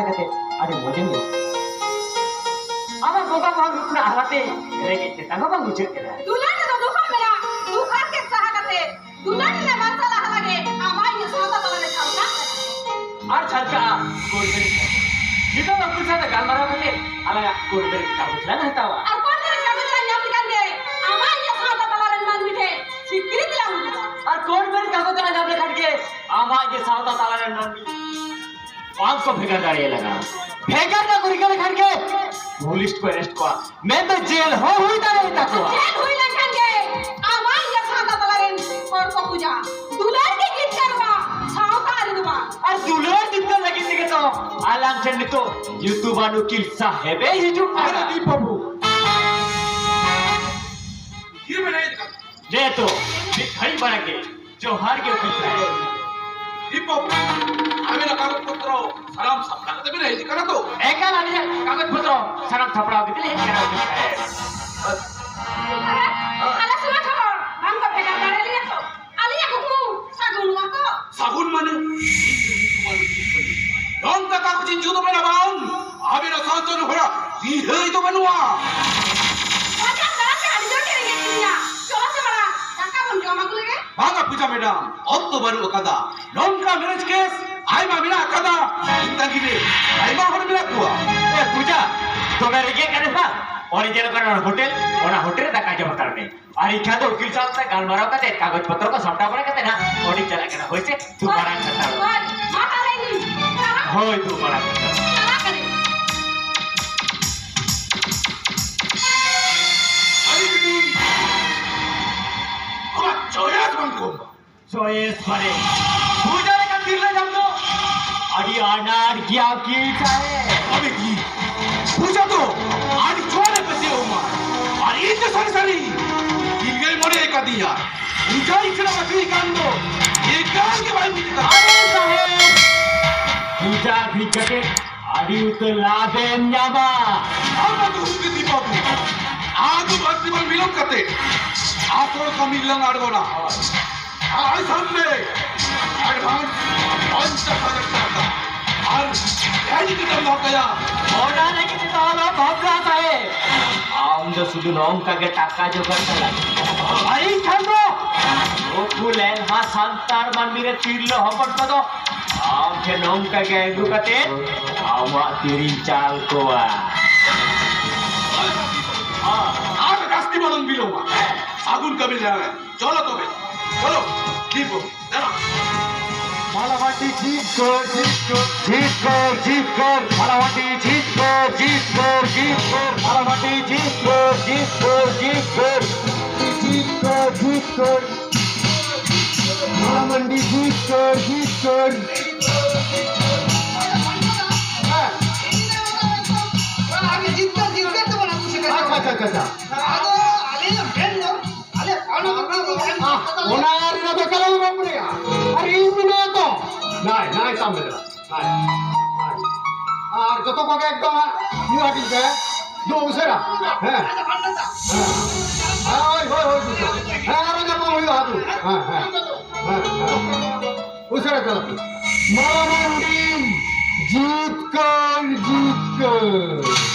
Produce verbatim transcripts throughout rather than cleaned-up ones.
ᱠᱟᱛᱮ ᱟᱹᱰᱤ ᱢᱚᱡᱮᱢ ᱧᱮᱞ ᱠᱮᱫᱟ᱾ ᱟᱢᱟᱜ ᱵᱚᱸᱜᱟ ᱢᱟᱦᱟ ᱨᱩᱯ ᱨᱮᱱᱟᱜ ᱦᱟᱞᱟᱛᱮ ᱨᱮᱸᱜᱮᱡ ᱛᱮᱛᱟᱝ ᱦᱚᱸ ᱵᱟᱝ ᱵᱩᱡᱷᱟᱹᱜ ᱠᱟᱱᱟ᱾ ᱫᱩᱞᱟᱹᱲ ᱨᱮᱫᱚ ᱫᱩᱠ ᱦᱚᱸ ᱢᱮᱱᱟᱜ, ᱫᱩᱠ ᱦᱟᱨᱠᱮᱛ ᱥᱟᱦᱟ ᱠᱟᱛᱮ ᱫᱩᱞᱟᱹᱲ ᱨᱮᱱᱟᱜ ᱢᱟᱨᱥᱟᱞ ᱟᱦᱞᱟ ᱜᱮ ᱟᱢᱟᱜ ᱤᱧᱟᱹᱜ ᱥᱟᱶᱛᱟ ᱛᱟᱞᱟᱨᱮ ᱡᱷᱟᱞᱠᱟᱜ ᱠᱟᱱᱟ᱾ ᱟᱨ ᱡᱷᱟᱞᱠᱟᱜᱼᱟ ᱠᱳᱨᱴ ᱵᱮᱨᱮᱫ ᱠᱟᱛᱮ᱾ ᱱᱤᱛᱚᱜ ᱫᱚ ᱩᱱᱠᱩ ᱥᱟᱶᱛᱮ ᱜᱟᱞᱢᱟᱨᱟᱣ ᱠᱟᱛᱮ ᱟᱞᱟᱝᱟᱜ ᱠᱳᱨᱴ ᱵᱮᱨᱮᱫ ᱠᱟᱜᱚᱡᱽ ᱞᱟᱝ ᱦᱟᱛᱟᱣᱟ᱾ ᱟᱨ ᱠᱳᱨᱴ ᱵᱮᱨᱮᱫ ᱠᱟᱜᱚᱡᱽ ᱞᱟᱝ ᱧᱟᱢ ᱞᱮᱠᱷᱟᱱ ᱜᱮ ᱟᱢᱟᱜ ᱤᱧᱟᱹᱜ ᱥᱟᱶᱛᱟ ᱛᱟᱞᱟᱨᱮᱱ ᱢᱟᱹᱱᱢᱤ ᱴᱷᱮᱱ ᱥᱤᱠᱨᱤᱛᱤ ᱞᱟᱝ ᱩᱫᱩᱜᱟ᱾ ᱟᱨ ᱠᱳᱨᱴ ᱵᱮᱨᱮᱫ ᱠᱟᱜᱚᱡᱽ ᱞᱟᱝ ᱧᱟᱢ ᱞᱮᱠᱷᱟᱱ ᱜᱮ ᱟᱢᱟᱜ ᱤᱧᱟᱹᱜ ᱥᱟᱶᱛᱟ ᱛᱟᱞᱟᱨᱮᱱ ᱢᱟᱹᱱᱢᱤ ᱵᱟᱝ ᱠᱚ ᱵᱷᱮᱜᱟᱨ ᱫᱟᱲᱮᱭᱟᱞᱟᱝᱟ᱾ ᱵᱷᱮᱜᱟᱨ ᱵᱟᱠᱚ ᱨᱤᱠᱟᱹ ᱞᱮᱠᱷᱟᱱ ᱜᱮ ᱯᱩᱞᱤᱥ ᱠᱚ ᱮᱨᱮᱥᱴ ᱠᱚᱣᱟ, ᱢᱮᱱᱫᱚ ᱡᱮᱞ ᱦᱚᱸ ᱦᱩᱭ ᱫᱟᱲᱮᱭᱟᱛᱟ ᱠᱚᱣᱟ᱾ ᱡᱮᱞ ᱦᱩᱭ ᱞᱮᱱᱠᱷᱟᱱ ᱜᱮ ᱟᱢᱟᱜ ᱤᱧᱟᱹᱜ ᱥᱟᱶᱛᱟ ᱛᱟᱞᱟᱨᱮᱱ ᱦᱚᱲ ᱠᱚ ᱵᱩᱡᱟ᱾ ᱫᱩᱞᱟᱹᱲ ᱜᱮ ᱡᱤᱛᱠᱟᱹᱨᱚᱜᱼᱟ, ᱥᱟᱶᱛᱟ ᱨᱮᱫᱚ ᱵᱟᱝ᱾ ᱟᱨ ᱫᱩᱞᱟᱹᱲ ᱡᱤᱛᱠᱟᱹᱨ ᱞᱟᱹᱜᱤᱫ ᱛᱮᱜᱮ ᱛᱚ ᱟᱞᱟᱝ ᱴᱷᱮᱱ ᱱᱤᱛᱚᱜ ᱧᱩᱛᱩᱢᱟᱱ ᱩᱠᱤᱞ ᱥᱟᱦᱮᱵᱮ ᱦᱤᱡᱩᱜ ᱠᱟᱱᱟ᱾ ᱟᱨᱮ ᱫᱤᱯ ᱵᱟᱹᱵᱩ, ᱤᱭᱟᱹ ᱢᱮᱱᱟᱭ ᱠᱟᱱᱟ᱾ ᱡᱮᱦᱮᱛᱩ ᱢᱤᱫ ᱜᱷᱟᱹᱲᱤᱡ ᱵᱟᱲᱟ ᱜᱮ ᱡᱚᱦᱟᱨ ᱜᱮ ᱩᱠᱤᱞ ᱥᱟᱦᱮᱵ᱾ ᱫᱤᱯᱚᱠ, ᱟᱵᱮᱱᱟᱜ ᱠᱟᱜᱚᱡᱽ ᱯᱚᱛᱨᱚ ᱥᱟᱱᱟᱢ ᱥᱟᱯᱲᱟᱣ ᱠᱟᱛᱮ ᱵᱮᱱ ᱦᱮᱡ ᱟᱠᱟᱱᱟ ᱛᱚ? ᱮᱠᱟᱞ, ᱟᱹᱞᱤᱧᱟᱜ ᱠᱟᱜᱚᱡᱽ ᱯᱚᱛᱨᱚ ᱥᱟᱱᱟᱢ ᱥᱟᱯᱲᱟᱣ ᱠᱟᱛᱮ ᱞᱤᱧ ᱦᱮᱡ ᱟᱠᱟᱱᱟ, ᱩᱠᱤᱞ ᱥᱟᱦᱮᱵ᱾ ᱟᱞᱮ ᱥᱚᱢᱟᱡᱽ ᱦᱚᱲ ᱵᱟᱝ ᱠᱚ ᱵᱷᱮᱜᱟᱨ ᱫᱟᱲᱮᱭᱟᱞᱤᱧᱟ ᱛᱚ? ᱟᱹᱞᱤᱧᱟᱜ ᱠᱩᱠᱢᱩ ᱥᱟᱹᱜᱩᱱᱚᱜᱼᱟ ᱛᱚ? ᱥᱟᱹᱜᱩᱱ ᱢᱟᱱᱮ? ᱱᱚᱝᱠᱟ ᱠᱟᱜᱚᱡᱽ ᱤᱧ ᱡᱩᱛ ᱟᱵᱮᱱᱟ ᱵᱟᱝ? ᱟᱵᱮᱱᱟᱜ ᱥᱟᱶᱛᱟ ᱦᱚᱲᱟᱜ ᱨᱤᱦᱟᱹᱭ ᱫᱚ ᱵᱟᱹᱱᱩᱜᱼᱟ᱾ ᱵᱟᱡᱟᱨ ᱫᱟᱬᱟᱱ ᱛᱮ ᱟᱹᱰᱤ ᱡᱳᱨ ᱜᱮ ᱨᱮᱸᱜᱮᱡ ᱠᱤᱫᱤᱧᱟ᱾ ᱪᱚᱞᱚ ᱥᱮ ᱢᱟᱲᱟᱝ ᱫᱟᱠᱟ ᱵᱚᱱ ᱡᱚᱢ ᱟᱹᱜᱩ ᱞᱮᱜᱮ᱾ ᱵᱟᱝᱟ ᱯᱩᱡᱟ ᱢᱮᱰᱟᱢ, ᱚᱠᱛᱚ ᱵᱟᱹᱱᱩᱜ ᱟᱠᱟᱫᱟ᱾ ᱱᱚᱝᱠᱟ ᱢᱮᱨᱮᱡᱽ ᱠᱮᱥ ᱟᱭᱢᱟ ᱢᱮᱱᱟᱜ ᱟᱠᱟᱫᱟ ᱤᱧ ᱛᱟᱺᱜᱤ ᱨᱮ᱾ ᱟᱭᱢᱟ ᱦᱚᱲ ᱢᱮᱱᱟᱜ ᱠᱚᱣᱟ᱾ ᱮ ᱯᱩᱡᱟ, ᱫᱚᱢᱮ ᱨᱮᱸᱜᱮᱡ ᱠᱟᱱᱟ ᱥᱮ ᱵᱟᱝ? ᱚᱸᱰᱮ ᱧᱮᱞᱚᱜ ᱠᱟᱱᱟ ᱦᱳᱴᱮᱞ, ᱚᱱᱟ ᱦᱳᱴᱮᱞ ᱨᱮ ᱫᱟᱠᱟ ᱡᱚᱢ ᱦᱟᱛᱟᱲ ᱢᱮ᱾ ᱟᱨ ᱤᱧ ᱠᱷᱟᱱ ᱫᱚ ᱩᱠᱤᱞ ᱥᱟᱶᱛᱮ ᱜᱟᱞᱢᱟᱨᱟᱣ ᱠᱟᱛᱮ, ᱠᱟᱜᱚᱡᱽ ᱯᱚᱛᱨᱚ ᱠᱚ ᱥᱟᱢᱴᱟᱣ ᱵᱟᱲᱟ ᱠᱟᱛᱮ ᱱᱟᱜ ᱚᱸᱰᱮᱧ ᱪᱟᱞᱟᱜ ᱠᱟᱱᱟ᱾ ᱦᱳᱭ ᱥᱮ? ᱫᱩ ᱢᱟᱨᱟᱝ ᱠᱟᱛᱷᱟ᱾ ᱦᱳᱭ, ᱢᱟ ᱛᱟᱦᱞᱮ ᱤᱧ ᱪᱟᱞᱟᱜ ᱦᱳᱭ, ᱫᱩ ᱢᱟᱨᱟᱝ ᱠᱟᱛᱷᱟ᱾ ᱪᱟᱞᱟᱜ ᱠᱟᱹᱱᱟᱹᱧ᱾ ᱟᱹᱰᱤ ᱵᱤᱴᱤ, ᱟᱢᱟᱜ ᱪᱚᱭᱮᱥ ᱵᱟᱝ ᱠᱚᱢ᱾ ᱪᱚᱭᱮᱥ ᱵᱟᱨᱮ ᱯᱩᱡᱟ ᱞᱮᱠᱟᱱ ᱛᱤᱨᱞᱟᱹ ᱧᱟᱢ ᱫᱚ ᱟᱹᱰᱤ ᱟᱱᱟᱴ ᱜᱮᱭᱟ ᱩᱠᱤᱞ ᱥᱟᱦᱮᱵ᱾ ᱟᱵᱮ ᱜᱤ ᱯᱩᱡᱟ ᱫᱚ ᱟᱹᱰᱤ ᱡᱳᱨᱮ ᱯᱟᱹᱛᱭᱟᱹᱣ ᱢᱟ᱾ ᱟᱨ ᱤᱧ ᱫᱚ ᱥᱟᱹᱨᱤ ᱥᱟᱹᱨᱤ ᱛᱤᱨᱞᱟᱹᱭ ᱢᱚᱱᱮ ᱟᱠᱟᱫᱤᱧᱟ᱾ ᱯᱩᱡᱟ ᱤᱧ ᱥᱟᱞᱟᱜ ᱵᱟᱹᱠᱤ ᱠᱟᱱ ᱫᱚ ᱮᱠᱟᱞ ᱜᱮ ᱵᱟᱭ ᱵᱩᱡᱽ ᱮᱫᱟ᱾ ᱟᱨᱮ ᱥᱟᱦᱮᱵ, ᱯᱩᱡᱟ ᱴᱷᱤᱠ ᱠᱟᱛᱮ ᱟᱹᱰᱤ ᱩᱛᱟᱹᱨ ᱞᱟᱵᱷ ᱮᱢ ᱧᱟᱢᱟ᱾ ᱟᱢ ᱫᱚ ᱦᱩᱫᱤ ᱫᱤᱯᱟᱵᱩ, ᱟᱫᱚ ᱵᱟᱹᱲᱛᱤ ᱵᱟᱝ ᱵᱤᱞᱚᱢ ᱠᱟᱛᱮ ᱟᱥᱚᱞ ᱠᱟᱹᱢᱤ ᱨᱮᱞᱟᱝ ᱟᱬᱜᱚᱱᱟ᱾ ᱟᱨ ᱥᱟᱢᱱᱮ advance ᱯᱚᱧᱪᱟᱥ ᱦᱟᱡᱟᱨ ᱴᱟᱠᱟ ᱟᱨ ᱞᱟᱹᱜᱤᱫ ᱛᱮᱢ ᱫᱚᱦᱚ ᱠᱟᱭᱟ? ᱚᱱᱟ ᱞᱟᱹᱜᱤᱫ ᱛᱮᱫᱚ ᱟᱞᱚ ᱵᱷᱟᱵᱽᱱᱟ ᱥᱟᱦᱮᱵᱽ᱾ ᱟᱢ ᱫᱚ ᱥᱩᱫᱷᱩ ᱱᱚᱝᱠᱟ ᱜᱮ ᱴᱟᱠᱟ ᱡᱚᱜᱟᱲ ᱠᱚ ᱞᱟᱹᱜᱤᱫ᱾ ᱟᱨ ᱤᱧ ᱴᱷᱮᱱ ᱫᱚ ᱱᱩᱠᱩ ᱞᱮᱞᱦᱟ ᱥᱟᱱᱛᱟᱲ ᱢᱟᱹᱱᱢᱤ ᱨᱮ ᱛᱤᱨᱞᱟᱹ ᱦᱚᱯᱚᱱ ᱠᱚᱫᱚ ᱟᱢ ᱴᱷᱮᱱ ᱱᱚᱝᱠᱟ ᱜᱮ ᱟᱹᱜᱩ ᱠᱟᱛᱮ ᱟᱢᱟᱜ ᱛᱤᱨᱤᱧ ᱪᱟᱞ ᱠᱚᱣᱟ᱾ ᱟᱨ ᱡᱟᱹᱥᱛᱤ ᱵᱟᱞᱚᱢ ᱵᱤᱞᱚᱢᱟ᱾ ᱥᱟᱹᱜᱩᱱ ᱠᱟᱹᱢᱤ ᱞᱟᱦᱟᱭᱟ᱾ ᱪᱚᱞᱚ ᱛᱚᱵᱮ, ᱪᱚᱞᱚ, ᱫᱤᱱ ᱵᱚ᱾ ᱢᱟᱞᱟᱵᱟᱴᱤ ᱡᱤᱛᱠᱚᱨ, ᱡᱤᱛᱠᱚᱨ, ᱡᱤᱛᱠᱚᱨ, ᱡᱤᱛᱠᱚᱨ, ᱢᱟᱞᱟᱵᱟᱴᱤ ᱡᱤᱛᱠᱚᱨ, ᱡᱤᱛᱠᱚᱨ, ᱡᱤᱛᱠᱚᱨ, ᱢᱟᱞᱟᱵᱟᱴᱤ ᱡᱤᱛᱠᱚᱨ, ᱡᱤᱛᱠᱚᱨ, ᱡᱤᱛᱠᱚᱨ, ᱡᱤᱛᱠᱚᱨ, ᱡᱤᱛᱠᱚᱨ, ᱢᱟᱞᱟᱢᱟᱱᱰᱤ ᱡᱤᱛᱠᱚᱨ, ᱡᱤᱛᱠᱚᱨ᱾ ᱦᱮᱸ᱾ ᱟᱪᱪᱷᱟ, ᱟᱪᱪᱷᱟ, ᱟᱪᱪᱷᱟ᱾ ᱟᱫᱚ ᱟᱞᱮ ᱫᱚ ᱢᱮᱱ ᱫᱚ ᱟᱞᱮ ᱚᱱᱟ ᱫᱚ ᱵᱟᱝ ᱵᱟᱝ ᱟᱦ, ᱚᱱᱟ ᱨᱮᱱᱟᱜ ᱫᱚ ᱮᱠᱟᱞ ᱟᱞᱚᱢ ᱨᱚᱲ ᱵᱟᱲᱟᱭᱟ᱾ ᱟᱨ ᱤᱧ ᱢᱮᱱᱟᱭᱟ ᱛᱚ᱾ ᱱᱟᱭ, ᱱᱟᱭ ᱥᱟᱢ ᱢᱮ ᱫᱮᱞᱟ᱾ ᱱᱟᱭ, ᱱᱟᱭ᱾ ᱟᱨ ᱡᱚᱛᱚ ᱠᱚᱜᱮ ᱮᱠᱫᱚᱢ ᱦᱟᱸᱜ ᱢᱤᱫ ᱦᱟᱹᱴᱤᱧ ᱯᱮ᱾ ᱫᱩ ᱩᱥᱟᱹᱨᱟ᱾ ᱦᱮᱸ᱾ ᱦᱮᱸ᱾ ᱦᱳᱭ, ᱦᱳᱭ, ᱦᱳᱭ, ᱦᱳᱭ᱾ ᱦᱮᱸ, ᱟᱨᱚ ᱧᱟᱯᱟᱢ ᱦᱩᱭᱩᱜᱼᱟ, ᱦᱟᱹᱛᱩ᱾ ᱦᱮᱸ, ᱦᱮᱸ᱾ ᱦᱮᱸ, ᱦᱮᱸ᱾ ᱩᱥᱟᱹᱨᱟ ᱪᱟᱞᱟᱜ ᱯᱮ᱾ ᱢᱟᱨᱟᱝ ᱡᱤᱛᱠᱟᱹᱨ, ᱡᱤᱛᱠᱟᱹᱨ᱾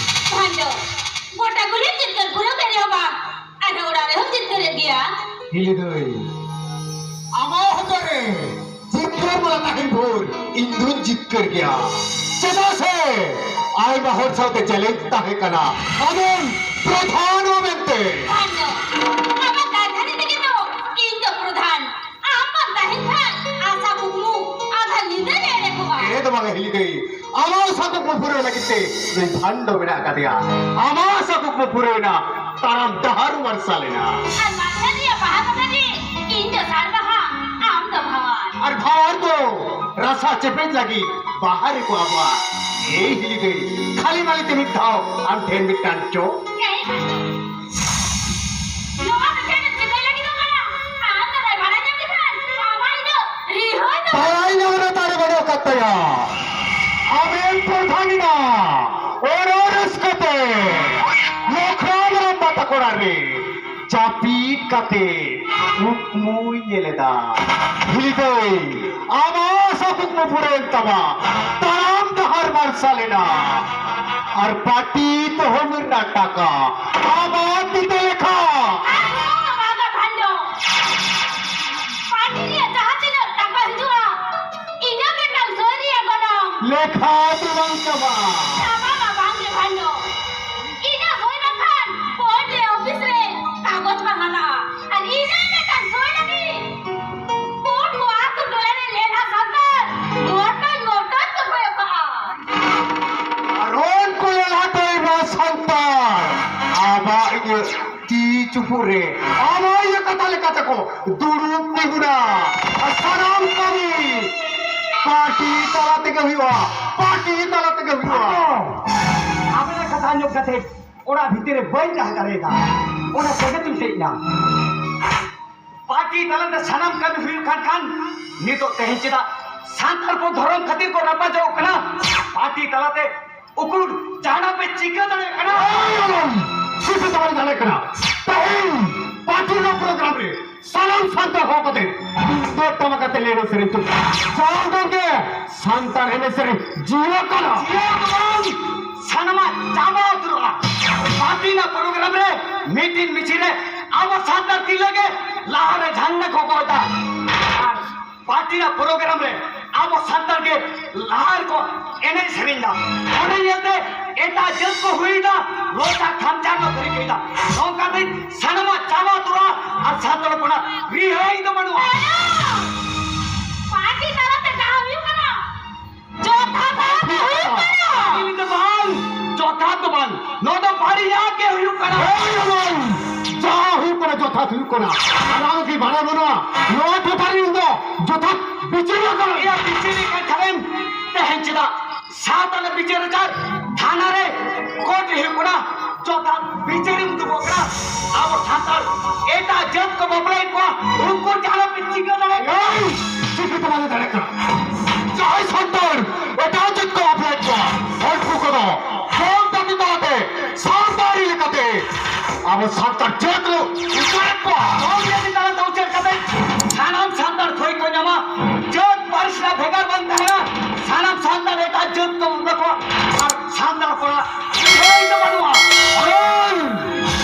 ᱵᱷᱟᱱᱰᱚ, ᱜᱚᱴᱟ ᱠᱩᱞᱦᱤ ᱡᱤᱛᱠᱟᱹᱨ ᱯᱩᱨᱟᱹ ᱠᱟᱱ ᱨᱮᱦᱚᱸ ᱵᱟᱝ, ᱟᱨᱦᱚᱸ ᱚᱲᱟᱜ ᱨᱮᱦᱚᱸᱢ ᱡᱤᱛᱠᱟᱹᱨᱮᱫ ᱜᱮᱭᱟ᱾ ᱦᱤᱞᱤ ᱫᱟᱹᱭ, ᱟᱢᱟᱜ ᱦᱚᱛᱚ ᱨᱮ ᱡᱤᱛᱠᱟᱹᱨ ᱢᱟᱞᱟ ᱛᱟᱦᱮᱱ ᱵᱷᱳᱨ ᱤᱧ ᱫᱩᱧ ᱡᱤᱛᱠᱟᱹᱨ ᱜᱮᱭᱟ᱾ ᱪᱮᱫᱟᱜ ᱥᱮ ᱟᱭᱢᱟ ᱦᱚᱲ ᱥᱟᱶᱛᱮ challenge ᱛᱟᱦᱮᱸ ᱠᱟᱱᱟ, ᱟᱢᱮᱢ ᱯᱨᱚᱫᱷᱟᱱᱚᱜᱼᱟ ᱢᱮᱱᱛᱮ᱾ ᱵᱷᱟᱱᱰᱚ, ᱟᱢᱟᱜ ᱠᱟᱨᱫᱷᱟᱹᱱᱤ ᱛᱮᱜᱮ ᱛᱚ ᱤᱧ ᱫᱚ ᱯᱨᱚᱫᱷᱟᱱ᱾ ᱟᱢ ᱵᱟᱢ ᱛᱟᱦᱮᱱ ᱠᱷᱟᱱ ᱟᱥᱟ ᱠᱩᱠᱢᱩ ᱟᱫᱷᱟ ᱧᱤᱫᱟᱹ ᱜᱮ ᱮᱲᱮ ᱠᱚᱜᱼᱟ᱾ ᱮᱲᱮ ᱫᱚ ᱵᱟᱝ ᱦᱤᱞᱤ ᱫᱟᱹᱭ, ᱟᱢᱟᱜ ᱟᱥᱟ ᱠᱩᱠᱢᱩ ᱯᱩᱨᱟᱹᱣ ᱞᱟᱹᱜᱤᱫ ᱛᱮ ᱱᱩᱭ ᱵᱷᱟᱱᱰᱚ ᱢᱮᱱᱟᱜ ᱟᱠᱟᱫᱮᱭᱟ᱾ ᱟᱢᱟᱜ ᱟᱥᱟ ᱠᱩᱠᱢᱩ ᱯᱩᱨᱟᱹᱣ ᱮᱱᱟ, ᱛᱟᱲᱟᱢ ᱰᱟᱦᱟᱨ ᱢᱟᱨᱥᱟᱞ ᱮᱱᱟ᱾ ᱟᱨ ᱢᱟᱨᱥᱟᱞ ᱨᱮᱭᱟᱜ ᱵᱟᱦᱟ ᱵᱟᱜᱟᱱ ᱨᱮ ᱤᱧ ᱫᱚ ᱥᱟᱨ ᱵᱟᱦᱟ, ᱟᱢ ᱫᱚ ᱵᱷᱟᱣᱟᱨ᱾ ᱟᱨ ᱵᱷᱟᱣᱟᱨ ᱫᱚ ᱨᱟᱥᱟ ᱪᱮᱯᱮᱡ ᱞᱟᱹᱜᱤᱫ ᱵᱟᱦᱟ ᱨᱮᱠᱚ ᱟᱵᱚᱜᱼᱟ᱾ ᱮᱭ ᱦᱤᱞᱤ ᱫᱟᱹᱭ, ᱠᱷᱟᱹᱞᱤ ᱢᱟᱹᱞᱤ ᱛᱮ ᱢᱤᱫ ᱫᱷᱟᱣ ᱟᱢ ᱴᱷᱮᱱ ᱢᱤᱫᱴᱟᱝ ᱪᱚ᱾ ᱮᱭ ᱵᱷᱟᱱᱰᱚ, ᱱᱚᱣᱟ ᱫᱚ ᱪᱮᱫ ᱮᱢ ᱪᱤᱠᱟᱹᱭ ᱞᱟᱹᱜᱤᱫᱚᱜ ᱠᱟᱱᱟ? ᱟᱢ ᱫᱚ ᱱᱚᱣᱟ ᱵᱟᱲᱟᱭ ᱧᱟᱢ ᱞᱮᱠᱷᱟᱱ ᱟᱢᱟᱜ ᱤᱧ ᱫᱚ ᱨᱤᱦᱟᱹᱭ ᱫᱚ ᱵᱟᱲᱟᱭ ᱧᱟᱢ ᱨᱮ ᱫᱟᱲᱮ ᱵᱟᱹᱱᱩᱜ ᱟᱠᱟᱫ ᱛᱟᱭᱟ᱾ ᱟᱢᱮᱢ ᱯᱨᱚᱫᱷᱟᱱ ᱮᱱᱟ ᱚᱱᱟ ᱨᱟᱹᱥᱠᱟᱹ ᱛᱮ᱾ ᱞᱚᱠᱷᱨᱟᱢ ᱨᱟᱢᱵᱟ ᱛᱟᱠᱚ ᱚᱲᱟᱜ ᱨᱮ ᱡᱟᱹᱯᱤᱫ ᱠᱟᱛᱮ ᱠᱩᱠᱢᱩᱭ ᱧᱮᱞ ᱮᱫᱟ᱾ ᱦᱤᱞᱤ ᱫᱟᱹᱭ, ᱟᱢᱟᱜ ᱟᱥᱟ ᱠᱩᱠᱢᱩ ᱯᱩᱨᱟᱹᱣᱮᱱ ᱛᱟᱢᱟ᱾ ᱛᱟᱲᱟᱢ ᱰᱟᱦᱟᱨ ᱢᱟᱨᱥᱟᱞ ᱮᱱᱟ᱾ ᱟᱨ ᱯᱟᱴᱤ ᱛᱚᱦᱚᱵᱤᱞ ᱨᱮᱱᱟᱜ ᱴᱟᱠᱟ ᱟᱢᱟᱜ ᱛᱤ ᱛᱮ ᱞᱮᱠᱷᱟ᱾ ᱟᱨ ᱱᱚᱣᱟ ᱫᱚ ᱵᱷᱟᱸᱰᱚ᱾ ᱯᱟᱴᱤ ᱨᱮᱭᱟᱜ ᱡᱟᱦᱟᱸ ᱛᱤᱱᱟᱹᱜ ᱴᱟᱠᱟ ᱦᱤᱡᱩᱜᱼᱟ, ᱤᱱᱟᱹ ᱢᱤᱫᱴᱟᱝ ᱥᱳᱭ ᱨᱮᱭᱟᱜ ᱜᱚᱱᱚᱝ᱾ ᱞᱮᱠᱷᱟ ᱛᱮ ᱵᱟᱝ ᱪᱟᱵᱟᱜᱼᱟ᱾ ᱪᱟᱵᱟᱜᱼᱟ ᱵᱟᱝ ᱜᱮ ᱵᱷᱟᱸᱰᱚ᱾ ᱤᱱᱟᱹ ᱦᱩᱭ ᱞᱮᱱᱠᱷᱟᱱ ᱠᱳᱨᱴ ᱨᱮ ᱚᱯᱷᱤᱥ ᱨᱮ ᱠᱟᱜᱚᱡᱽ ᱵᱟᱝ ᱦᱟᱛᱟᱜᱼᱟ᱾ ᱟᱨ ᱤᱱᱟᱹ ᱢᱤᱫᱴᱟᱝ ᱥᱳᱭ ᱞᱟᱹᱜᱤᱫ ᱠᱳᱨᱴ ᱠᱚ ᱟᱹᱛᱩ ᱴᱚᱞᱟ ᱨᱮ ᱞᱮᱞᱦᱟ ᱥᱟᱱᱛᱟᱲ ᱢᱚᱴᱚᱡ ᱢᱚᱴᱚᱡ ᱠᱚ ᱠᱚᱭᱚᱜ ᱠᱟᱜᱼᱟ᱾ ᱟᱨ ᱩᱱᱠᱩ ᱞᱮᱞᱦᱟ ᱴᱚᱞᱟ ᱨᱮᱱ ᱥᱟᱱᱛᱟᱲ ᱟᱵᱟᱜ ᱤᱭᱟᱹ ᱛᱤ ᱪᱩᱯᱩᱫ ᱨᱮ ᱟᱵᱟᱜ ᱤᱭᱟᱹ ᱠᱟᱛᱷᱟ ᱞᱮᱠᱟᱛᱮ ᱠᱚ ᱫᱩᱲᱩᱵ ᱛᱤᱸᱜᱩᱱᱟ᱾ ᱟᱨ ᱥᱟᱱᱟᱢ ᱠᱟᱹᱢᱤ ᱯᱟᱨᱴᱤ ᱛᱟᱞᱟ ᱛᱮᱜᱮ ᱦᱩᱭᱩᱜᱼᱟ, ᱯᱟᱨᱴᱤ ᱛᱟᱞᱟ ᱛᱮᱜᱮ ᱦᱩᱭᱩᱜᱼᱟ᱾ ᱟᱵᱮᱱᱟᱜ ᱠᱟᱛᱷᱟ ᱟᱸᱡᱚᱢ ᱠᱟᱛᱮ ᱚᱲᱟᱜ ᱵᱷᱤᱛᱤᱨ ᱨᱮ ᱵᱟᱹᱧ ᱛᱟᱦᱮᱸ ᱫᱟᱲᱮᱭᱟᱫᱟ, ᱚᱱᱟ ᱛᱮᱜᱮ ᱛᱤᱧ ᱦᱮᱡ ᱮᱱᱟ᱾ ᱯᱟᱨᱴᱤ ᱛᱟᱞᱟᱛᱮ ᱥᱟᱱᱟᱢ ᱠᱟᱹᱢᱤ ᱦᱩᱭᱩᱜ ᱠᱟᱱ ᱠᱷᱟᱱ ᱱᱤᱛᱚᱜ ᱛᱮᱦᱮᱧ ᱪᱮᱫᱟᱜ ᱥᱟᱱᱛᱟᱲ ᱠᱚ ᱫᱷᱚᱨᱚᱢ ᱠᱷᱟᱹᱛᱤᱨ ᱠᱚ ᱨᱟᱯᱟᱪᱟᱜ ᱠᱟᱱᱟ? ᱯᱟᱨᱴᱤ ᱛᱟᱞᱟᱛᱮ ᱩᱠᱩᱨ ᱡᱟᱦᱟᱱᱟᱜ ᱯᱮ ᱪᱤᱠᱟᱹ ᱫᱟᱲᱮᱭᱟᱜ ᱠᱟᱱᱟ? ᱮᱭ ᱟᱞᱚᱢ ᱪᱤᱠᱟᱹ ᱫᱟᱲᱮ ᱫᱟᱲᱮᱭᱟᱜ ᱠᱟᱱᱟ᱾ ᱛᱮᱦᱮᱧ ᱯᱟᱨᱴᱤ ᱨᱮᱱᱟᱜ ᱯᱨᱳᱜᱨᱟᱢ ᱨᱮ ᱥᱟᱱᱟᱢ ᱥᱟᱱᱛᱟᱲ ᱦᱚᱦᱚ ᱠᱟᱛᱮ ᱛᱩᱢᱫᱟᱜ ᱴᱟᱢᱟᱠ ᱟᱛᱮ ᱞᱮ ᱮᱱᱮᱡ ᱥᱮᱨᱮᱧ ᱛᱩ ᱡᱟᱦᱟᱸ ᱜᱮ ᱥᱟᱱᱛᱟᱲ ᱮᱱᱮᱡ ᱥᱮᱨᱮᱧ ᱡᱤᱭᱟᱹ ᱠᱟᱱᱟ᱾ ᱡᱤᱭᱟᱹ ᱫᱚ ᱵᱟᱝ, ᱥᱟᱱᱟᱢᱟᱜ ᱪᱟᱵᱟ ᱩᱛᱟᱹᱨᱚᱜᱼᱟ᱾ ᱯᱟᱨᱴᱤ ᱨᱮᱱᱟᱜ ᱯᱨᱳᱜᱨᱟᱢ ᱨᱮ ᱢᱤᱴᱤᱝ ᱢᱤᱪᱷᱤᱞ ᱨᱮ ᱟᱵᱚ ᱥᱟᱱᱛᱟᱲ ᱛᱤᱨᱞᱟᱹ ᱜᱮ ᱞᱟᱦᱟᱨᱮ ᱡᱷᱟᱱᱰᱟ ᱠᱚ ᱜᱚᱜ ᱮᱫᱟ᱾ ᱟᱨ ᱯᱟᱨᱴᱤ ᱨᱮᱱᱟᱜ ᱯᱨᱳᱜᱨᱟᱢ ᱨᱮ ᱟᱵᱚ ᱥᱟᱱᱛᱟᱲ ᱜᱮ ᱞᱟᱦᱟ ᱨᱮᱠᱚ ᱮᱱᱮᱡ ᱥᱮᱨᱮᱧ ᱮᱫᱟ᱾ ᱚᱱᱟ ᱧᱮᱞᱛᱮ ᱮᱴᱟᱜ ᱡᱟᱹᱛ ᱠᱚ ᱦᱩᱭ ᱮᱫᱟ, ᱞᱚᱪᱟ ᱠᱷᱟᱢᱪᱟ ᱠᱚ ᱛᱟᱹᱨᱤ ᱠᱮᱫᱟ᱾ ᱱᱚᱝᱠᱟ ᱛᱮ ᱥᱟᱱᱟᱢᱟᱜ ᱪᱟᱵᱟ ᱩᱛᱟᱹᱨᱚᱜᱼᱟ ᱟᱨ ᱥᱟᱱᱛᱟᱲ ᱦᱚᱯᱚᱱᱟᱜ ᱨᱤᱦᱟᱹᱭ ᱫᱚ ᱵᱟᱹᱱᱩᱜᱼᱟ᱾ ᱯᱟᱨᱴᱤ ᱛᱟᱞᱟᱛᱮ ᱡᱟᱦᱟᱸ ᱦᱩᱭᱩᱜ ᱠᱟᱱᱟ, ᱡᱚᱛᱷᱟᱛ ᱫᱚ ᱦᱩᱭᱩᱜ ᱠᱟᱱᱟ᱾ ᱯᱟᱹᱦᱤᱞ ᱫᱚ ᱵᱟᱝ, ᱡᱚᱛᱷᱟᱛ ᱫᱚ ᱵᱟᱝ, ᱱᱚᱣᱟ ᱫᱚ ᱵᱟᱹᱲᱤᱡᱟᱜ ᱜᱮ ᱦᱩᱭᱩᱜ ᱠᱟᱱᱟ᱾ ᱦᱳᱭ, ᱦᱳᱭ, ᱡᱟᱦᱟᱸ ᱦᱩᱭᱩᱜ ᱠᱟᱱᱟ, ᱡᱚᱛᱷᱟᱛ ᱦᱩᱭᱩᱜ ᱠᱟᱱᱟ᱾ ᱟᱨ ᱟᱢ ᱠᱤ ᱵᱟᱲᱟᱭ ᱵᱟᱹᱱᱩᱜᱼᱟ, ᱱᱚᱣᱟ ᱴᱚᱴᱷᱟ ᱨᱮ ᱤᱧ ᱫᱚ ᱡᱚᱛᱷᱟᱛ ᱵᱤᱪᱟᱹᱨᱤᱭᱟᱹ ᱠᱟᱱᱟ᱾ ᱮᱭᱟ, ᱵᱤᱪᱟᱹᱨᱤᱭᱟᱹ ᱠᱟᱱ ᱠᱷᱟᱱᱮᱢ, ᱛᱮᱦᱮᱧ ᱪᱮᱫᱟᱜ ᱥᱟᱶᱛᱟ ᱨᱮ ᱵᱤᱪᱟᱹᱨ ᱟᱪᱟᱨ ᱛᱷᱟᱱᱟ ᱨᱮ ᱠᱳᱨᱴ ᱨᱮ ᱦᱩᱭᱩᱜ ᱠᱟᱱᱟ, ᱡᱚᱛᱷᱟᱛ ᱵᱤᱪᱟᱹᱨ ᱮᱢ ᱩᱫᱩᱜᱚᱜ ᱠᱟᱱᱟ? ᱟᱵᱚ ᱥᱟᱱᱛᱟᱲ ᱮᱴᱟᱜ ᱡᱟᱹᱛ ᱠᱚ ᱵᱟᱯᱞᱟᱭᱮᱫ ᱠᱚᱣᱟ, ᱩᱱᱠᱩ ᱡᱟᱦᱟᱸ ᱯᱮ ᱪᱤᱠᱟᱹ ᱫᱟᱲᱮᱭᱟᱜ ᱠᱟᱱᱟ? ᱪᱤᱠᱟᱹ ᱛᱮ ᱵᱟᱞᱮ ᱫᱟᱲᱮᱭᱟᱜ ᱠᱟᱱᱟ? ᱡᱟᱦᱟᱸᱭ ᱥᱟᱱᱛᱟᱲ ᱮᱴᱟᱜ ᱡᱟᱹᱛ ᱠᱚ ᱵᱟᱯᱞᱟᱭᱮᱫ ᱠᱚᱣᱟ, ᱩᱱᱠᱩ ᱠᱚᱫᱚ ᱫᱷᱚᱨᱚᱢ ᱡᱟᱹᱛᱤ ᱛᱟᱞᱟᱛᱮ ᱥᱟᱱᱛᱟᱲᱤ ᱞᱮᱠᱟᱛᱮ ᱟᱵᱚ ᱥᱟᱱᱛᱟᱲ ᱡᱟᱹᱛ ᱨᱮ ᱩᱪᱟᱹᱲᱮᱫ ᱠᱚᱣᱟ᱾ ᱫᱷᱚᱨᱚᱢ ᱡᱟᱹᱛᱤ ᱛᱟᱞᱟᱛᱮ ᱩᱪᱟᱹᱲ ᱠᱟᱛᱮ ᱥᱟᱱᱟᱢ ᱥᱟᱱᱛᱟᱲ ᱛᱷᱚᱭ ᱠᱚ ᱧᱟᱢᱟ, ᱡᱟᱹᱛ ᱯᱟᱹᱨᱤᱥ ᱨᱮᱱᱟᱜ ᱵᱷᱮᱜᱟᱨ ᱵᱟᱝ ᱛᱟᱦᱮᱱᱟ, ᱥᱟᱱᱟᱢ ᱥᱟᱱᱛᱟᱲ ᱮᱴᱟᱜ ᱡᱟᱹᱛ ᱠᱚ ᱟᱨ ᱥᱟᱱᱛᱟᱲ ᱠᱚᱲᱟ ᱞᱟᱹᱲᱦᱟᱹᱭ ᱫᱚ ᱵᱟᱹᱱᱩᱜᱼᱟ᱾ ᱟᱨ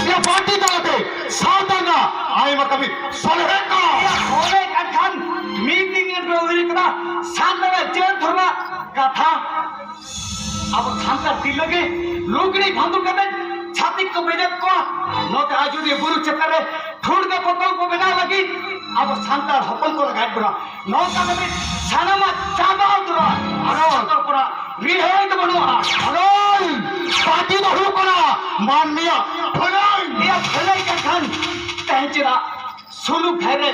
ᱱᱤᱭᱟᱹ ᱯᱟᱨᱴᱤ ᱛᱟᱞᱟᱛᱮ ᱥᱟᱱᱛᱟᱲ ᱨᱮᱱᱟᱜ ᱟᱭᱢᱟ ᱠᱟᱹᱢᱤ ᱥᱚᱞᱦᱮᱜ ᱠᱟᱱᱟ᱾ ᱤᱭᱟᱹ ᱥᱚᱞᱦᱮ ᱠᱟᱱ ᱠᱷᱟᱱ ᱢᱤᱫ ᱫᱤᱱ ᱜᱮ ᱦᱩᱭ ᱠᱟᱱᱟ ᱥᱟᱱᱛᱟᱲᱟᱜ ᱡᱟᱹᱛ ᱫᱷᱚᱨᱢᱟᱜ ᱠᱟᱛᱷᱟ᱾ ᱟᱵᱚ ᱥᱟᱱᱛᱟᱲ ᱛᱤᱨᱞᱟᱹ ᱜᱮ ᱞᱩᱜᱽᱲᱤ ᱵᱷᱟᱸᱫᱩ ᱠᱟᱛᱮ ᱪᱷᱟᱹᱛᱤᱠ ᱠᱚ ᱵᱮᱡᱟᱨ ᱠᱚᱣᱟ᱾ ᱱᱚᱛᱮ ᱟᱡᱚᱫᱤᱭᱟᱹ ᱵᱩᱨᱩ ᱪᱮᱛᱟᱱ ᱨᱮ ᱴᱷᱩᱲᱜᱟᱹ ᱯᱚᱛᱚᱵ ᱠᱚ ᱵᱮᱱᱟᱣ ᱞᱟᱹᱜᱤᱫ ᱟᱵᱚ ᱥᱟᱱᱛᱟᱲ ᱦᱚᱯᱚᱱ ᱠᱚ ᱞᱟᱜᱟᱭᱮᱫ ᱵᱚᱱᱟ᱾ ᱱᱚᱝᱠᱟ ᱠᱟᱛᱮ ᱥᱟᱱᱟᱢᱟᱜ ᱪᱟᱵᱟ ᱩᱛᱟᱹᱨᱚᱜᱼᱟ᱾ ᱟᱨ ᱥᱟᱱᱛᱟᱲ ᱠᱚᱲᱟ ᱨᱤᱦᱟᱹᱭ ᱫᱚ ᱵᱟᱹᱱᱩᱜᱼᱟ᱾ ᱟᱨ ᱯᱟᱹᱴᱤ ᱫᱚ ᱦᱩᱭᱩᱜ ᱠᱟᱱᱟ ᱢᱟᱹᱱᱢᱤᱭᱟᱜ ᱵᱷᱟᱹᱞᱟᱹᱭ᱾ ᱱᱤᱭᱟᱹ ᱵᱷᱟᱹᱞᱟᱹᱭ ᱠᱟᱱ ᱠᱷᱟᱱ ᱛᱮᱦᱮᱧ ᱪᱮᱫᱟᱜ ᱥᱩᱱᱩ ᱵᱷᱟᱭ ᱨᱮ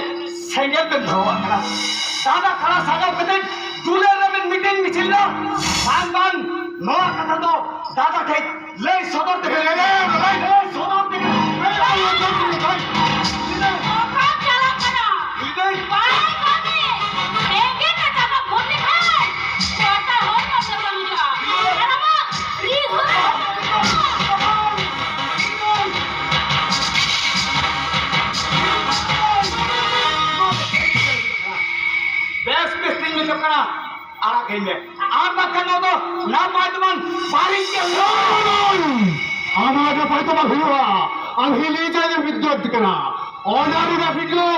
ᱥᱮᱸᱜᱮᱞ ᱵᱮᱱ ᱫᱷᱚᱨᱟᱣᱟᱜ ᱠᱟᱱᱟ? ᱫᱟᱫᱟ ᱠᱷᱟᱲᱟ ᱥᱟᱡᱟᱣ ᱠᱟᱛᱮ ᱫᱩᱞᱟᱹᱲ ᱨᱮᱵᱮᱱ ᱢᱤᱴᱤᱝ ᱢᱤᱪᱷᱤᱞ ᱫᱟ? ᱵᱟᱝ, ᱵᱟᱝ, ᱱᱚᱣᱟ ᱠᱟᱛᱷᱟ ᱫᱚ ᱫᱟᱫᱟ ᱴᱷᱮᱡ ᱞᱟᱹᱭ ᱥᱚᱫᱚᱨ ᱛᱮᱜᱮ, ᱞᱟᱹᱭ ᱥᱚᱫᱚᱨ ᱛᱮᱜᱮ᱾ ᱚᱠᱟᱢ ᱪᱟᱞᱟᱜ ᱠᱟᱱᱟ? ᱵᱟᱭ ᱠᱟᱹᱢᱤ᱾ ᱮᱸᱜᱮᱞ ᱨᱮ ᱪᱟᱠᱟ ᱵᱷᱩᱨ ᱞᱮᱠᱷᱟᱱ ᱠᱚᱨᱛᱟ ᱦᱚᱲ ᱠᱚ ᱥᱮ ᱵᱟᱝ ᱦᱤᱡᱩᱜᱼᱟ? ᱟᱨ ᱟᱢᱟᱜ ᱨᱤ ᱦᱚᱸ ᱵᱮᱥ ᱵᱮᱥ ᱛᱤᱧ ᱢᱮᱛᱟᱜ ᱠᱟᱱᱟ, ᱟᱲᱟᱜ ᱠᱟᱹᱧ ᱢᱮ᱾ ᱟᱨ ᱵᱟᱠᱷᱟᱱ ᱱᱚᱣᱟ ᱫᱚ ᱱᱟᱯᱟᱭ ᱫᱚ ᱵᱟᱝ, ᱵᱟᱹᱲᱤᱡ ᱜᱮ ᱦᱩᱭᱩᱜᱼᱟ᱾ ᱟᱢᱟᱜ ᱱᱟᱯᱟᱭ ᱫᱚ ᱵᱟᱝ ᱦᱩᱭᱩᱜᱼᱟ᱾ ᱟᱢ ᱦᱤᱞᱤ ᱡᱟᱭᱜᱟ ᱵᱤᱫᱽᱫᱟᱹᱛ ᱠᱟᱱᱟ᱾ ᱚᱱᱟ ᱨᱮᱱᱟᱜ ᱵᱷᱤᱰᱤᱭᱳ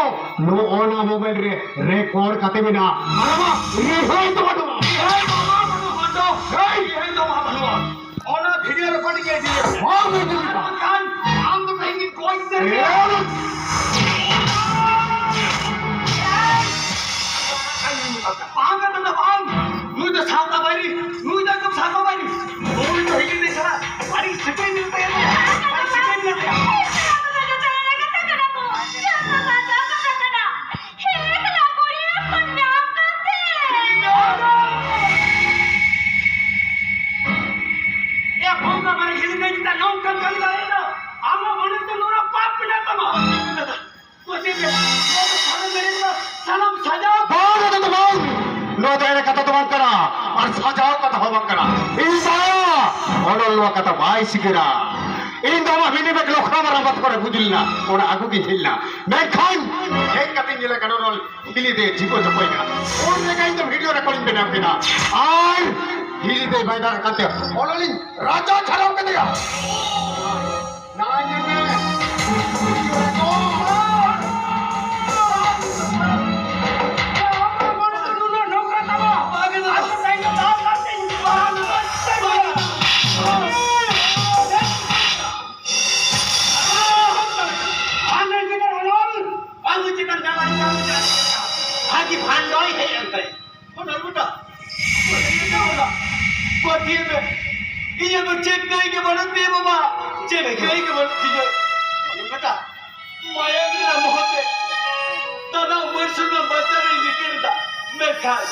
ᱱᱚᱜᱼᱚ ᱱᱟ ᱢᱳᱵᱟᱭᱤᱞ ᱨᱮ ᱨᱮᱠᱚᱨᱰ ᱠᱟᱛᱮ ᱢᱮᱱᱟᱜᱼᱟ᱾ ᱟᱨ ᱟᱢᱟᱜ ᱨᱤᱦᱟᱹᱭ ᱫᱚ ᱵᱟᱹᱱᱩᱜᱼᱟ᱾ ᱨᱤᱦᱟᱹᱭ ᱫᱚ ᱵᱟᱹᱱᱩᱜᱼᱟ, ᱵᱟᱹᱱᱩᱜᱼᱟ, ᱵᱟᱹᱱᱩᱜᱼᱟ᱾ ᱦᱮᱭ, ᱨᱤᱦᱟᱹᱭ ᱫᱚ ᱵᱟᱹᱱᱩᱜᱼᱟ᱾ ᱚᱱᱟ ᱵᱷᱤᱰᱤᱭᱳ ᱨᱮᱠᱚᱨᱰᱤᱝ ᱮ ᱤᱫᱤᱭᱟ᱾ ᱦᱚᱸ, ᱵᱷᱤᱰᱤᱭᱳ ᱨᱮᱠᱚᱨᱰ᱾ ᱟᱢ ᱫᱚ ᱛᱮᱦᱮᱧ ᱜᱚᱡ ᱩᱛᱟᱹᱨ ᱢᱮᱭᱟ᱾ ᱮ, ᱵᱟᱝ ᱠᱟᱛᱷᱟ ᱫᱚ ᱵᱟᱝ᱾ ᱱᱩᱭ ᱫᱚ ᱥᱟᱶᱛᱟ ᱵᱟᱹᱭᱨᱤ, ᱱᱩᱭ ᱫᱚ ᱮᱠᱫᱚᱢ ᱥᱟᱶᱛᱟ ᱵᱟᱹᱭᱨᱤ᱾ ᱱᱩᱭ ᱫᱚ ᱦᱤᱡᱩᱜ ᱫᱤᱱ ᱠᱟᱱᱟ᱾ ᱟᱹᱰᱤ ᱥᱤᱠᱟᱹᱨᱤᱭᱟᱹ ᱛᱟᱭᱟ, ᱟᱹᱰᱤ ᱥᱤᱠᱟᱹᱨᱤᱭᱟᱹ ᱛᱟᱭᱟ᱾ ᱮ ᱵᱚᱸᱜᱟ ᱢᱟᱨᱮ ᱦᱤᱞᱤ ᱫᱟᱹᱭ ᱪᱮᱫᱟᱜ ᱱᱚᱝᱠᱟᱢ ᱠᱟᱹᱢᱤ ᱫᱟᱲᱮᱭᱟᱜᱼᱟ? ᱟᱢᱟᱜ ᱢᱚᱱᱮ ᱛᱮ ᱱᱚᱣᱟ ᱯᱟᱯ ᱢᱮᱱᱟᱜ ᱛᱟᱢᱟ᱾ ᱢᱟᱥᱮ ᱞᱟᱹᱭ ᱢᱮ, ᱱᱚᱣᱟ ᱫᱚ ᱥᱟᱱᱟᱢ ᱢᱮᱱᱮᱫ ᱫᱚ ᱥᱟᱱᱟᱢ ᱥᱟᱡᱟᱣ᱾ ᱵᱟᱝ, ᱱᱚᱣᱟ ᱫᱚ ᱵᱟᱝ᱾ ᱱᱚᱣᱟ ᱫᱚ ᱮᱲᱮ ᱠᱟᱛᱷᱟ ᱫᱚ ᱵᱟᱝ ᱠᱟᱱᱟ, ᱟᱨ ᱥᱟᱡᱟᱣ ᱠᱟᱛᱷᱟ ᱦᱚᱸ ᱵᱟᱝ ᱠᱟᱱᱟ᱾ ᱤᱧ ᱵᱟᱲᱟᱭᱟ, ᱚᱱᱚᱞ ᱱᱚᱣᱟ ᱠᱟᱛᱷᱟ ᱵᱟᱭ ᱥᱤᱠᱟᱹᱨᱟ᱾ ᱤᱧ ᱫᱚ ᱟᱢᱟᱜ ᱢᱤᱱᱤ ᱵᱮᱜᱽ ᱞᱚᱠᱷᱱᱟ ᱢᱟᱨᱟᱝ ᱵᱟᱛ ᱠᱚᱨᱮ ᱵᱩᱡᱽ ᱞᱮᱱᱟ, ᱚᱱᱟ ᱟᱹᱜᱩ ᱜᱤᱧ ᱦᱮᱡ ᱞᱮᱱᱟ᱾ ᱢᱮᱱᱠᱷᱟᱱ ᱦᱮᱡ ᱠᱟᱛᱮᱧ ᱧᱮᱞᱮ ᱠᱟᱱᱟ, ᱚᱱᱚᱞ ᱦᱤᱞᱤ ᱫᱮ ᱡᱤᱵᱚ ᱡᱚᱯᱚᱭ ᱠᱟᱱᱟ᱾ ᱩᱱ ᱨᱮᱜᱮ ᱤᱧ ᱫᱚ ᱵᱷᱤᱰᱤᱭᱳ ᱨᱮᱠᱚᱨᱰᱤᱧ ᱵᱮᱱᱟᱣ ᱠᱮᱫᱟ᱾ ᱟᱨ ᱦᱤᱞᱤ ᱛᱮ ᱵᱟᱭ ᱫᱟᱲᱮ ᱠᱟᱱ ᱛᱟᱭᱟ᱾ ᱚᱱᱟ ᱞᱤᱧ ᱨᱟᱡᱟ ᱪᱷᱟᱲᱟᱣ ᱠᱮᱫᱮᱭᱟ᱾ ᱱᱟᱭ ᱧᱮᱞ ᱢᱮ᱾ ᱟᱡ ᱵᱷᱟᱱᱰᱚᱭ ᱦᱮᱡ ᱮᱱ ᱛᱟᱭᱟ᱾ ᱚᱱᱟ ᱜᱚᱴᱟ᱾ ᱯᱟᱹᱛᱭᱟᱹᱣ ᱢᱮ᱾ ᱤᱧᱟᱹᱜ ᱫᱚ ᱪᱮᱫ ᱠᱟᱹᱭ ᱜᱮ ᱵᱟᱹᱱᱩᱜ ᱛᱤᱧᱟᱹ ᱵᱟᱵᱟ᱾ ᱪᱮᱫ ᱠᱟᱹᱭ ᱜᱮ ᱵᱟᱹᱱᱩᱜ ᱛᱤᱧᱟᱹ᱾ ᱚᱱᱟ ᱜᱚᱴᱟ᱾ ᱢᱟᱭᱟ ᱜᱮ ᱨᱟᱢ ᱦᱚᱛᱮ᱾ ᱫᱟᱫᱟ ᱩᱢᱮᱨ ᱥᱚᱸᱜᱮ ᱵᱟᱧᱪᱟᱣ ᱤᱧ ᱨᱤᱠᱟᱹ ᱞᱮᱫᱟ᱾ ᱢᱮᱱᱠᱷᱟᱱ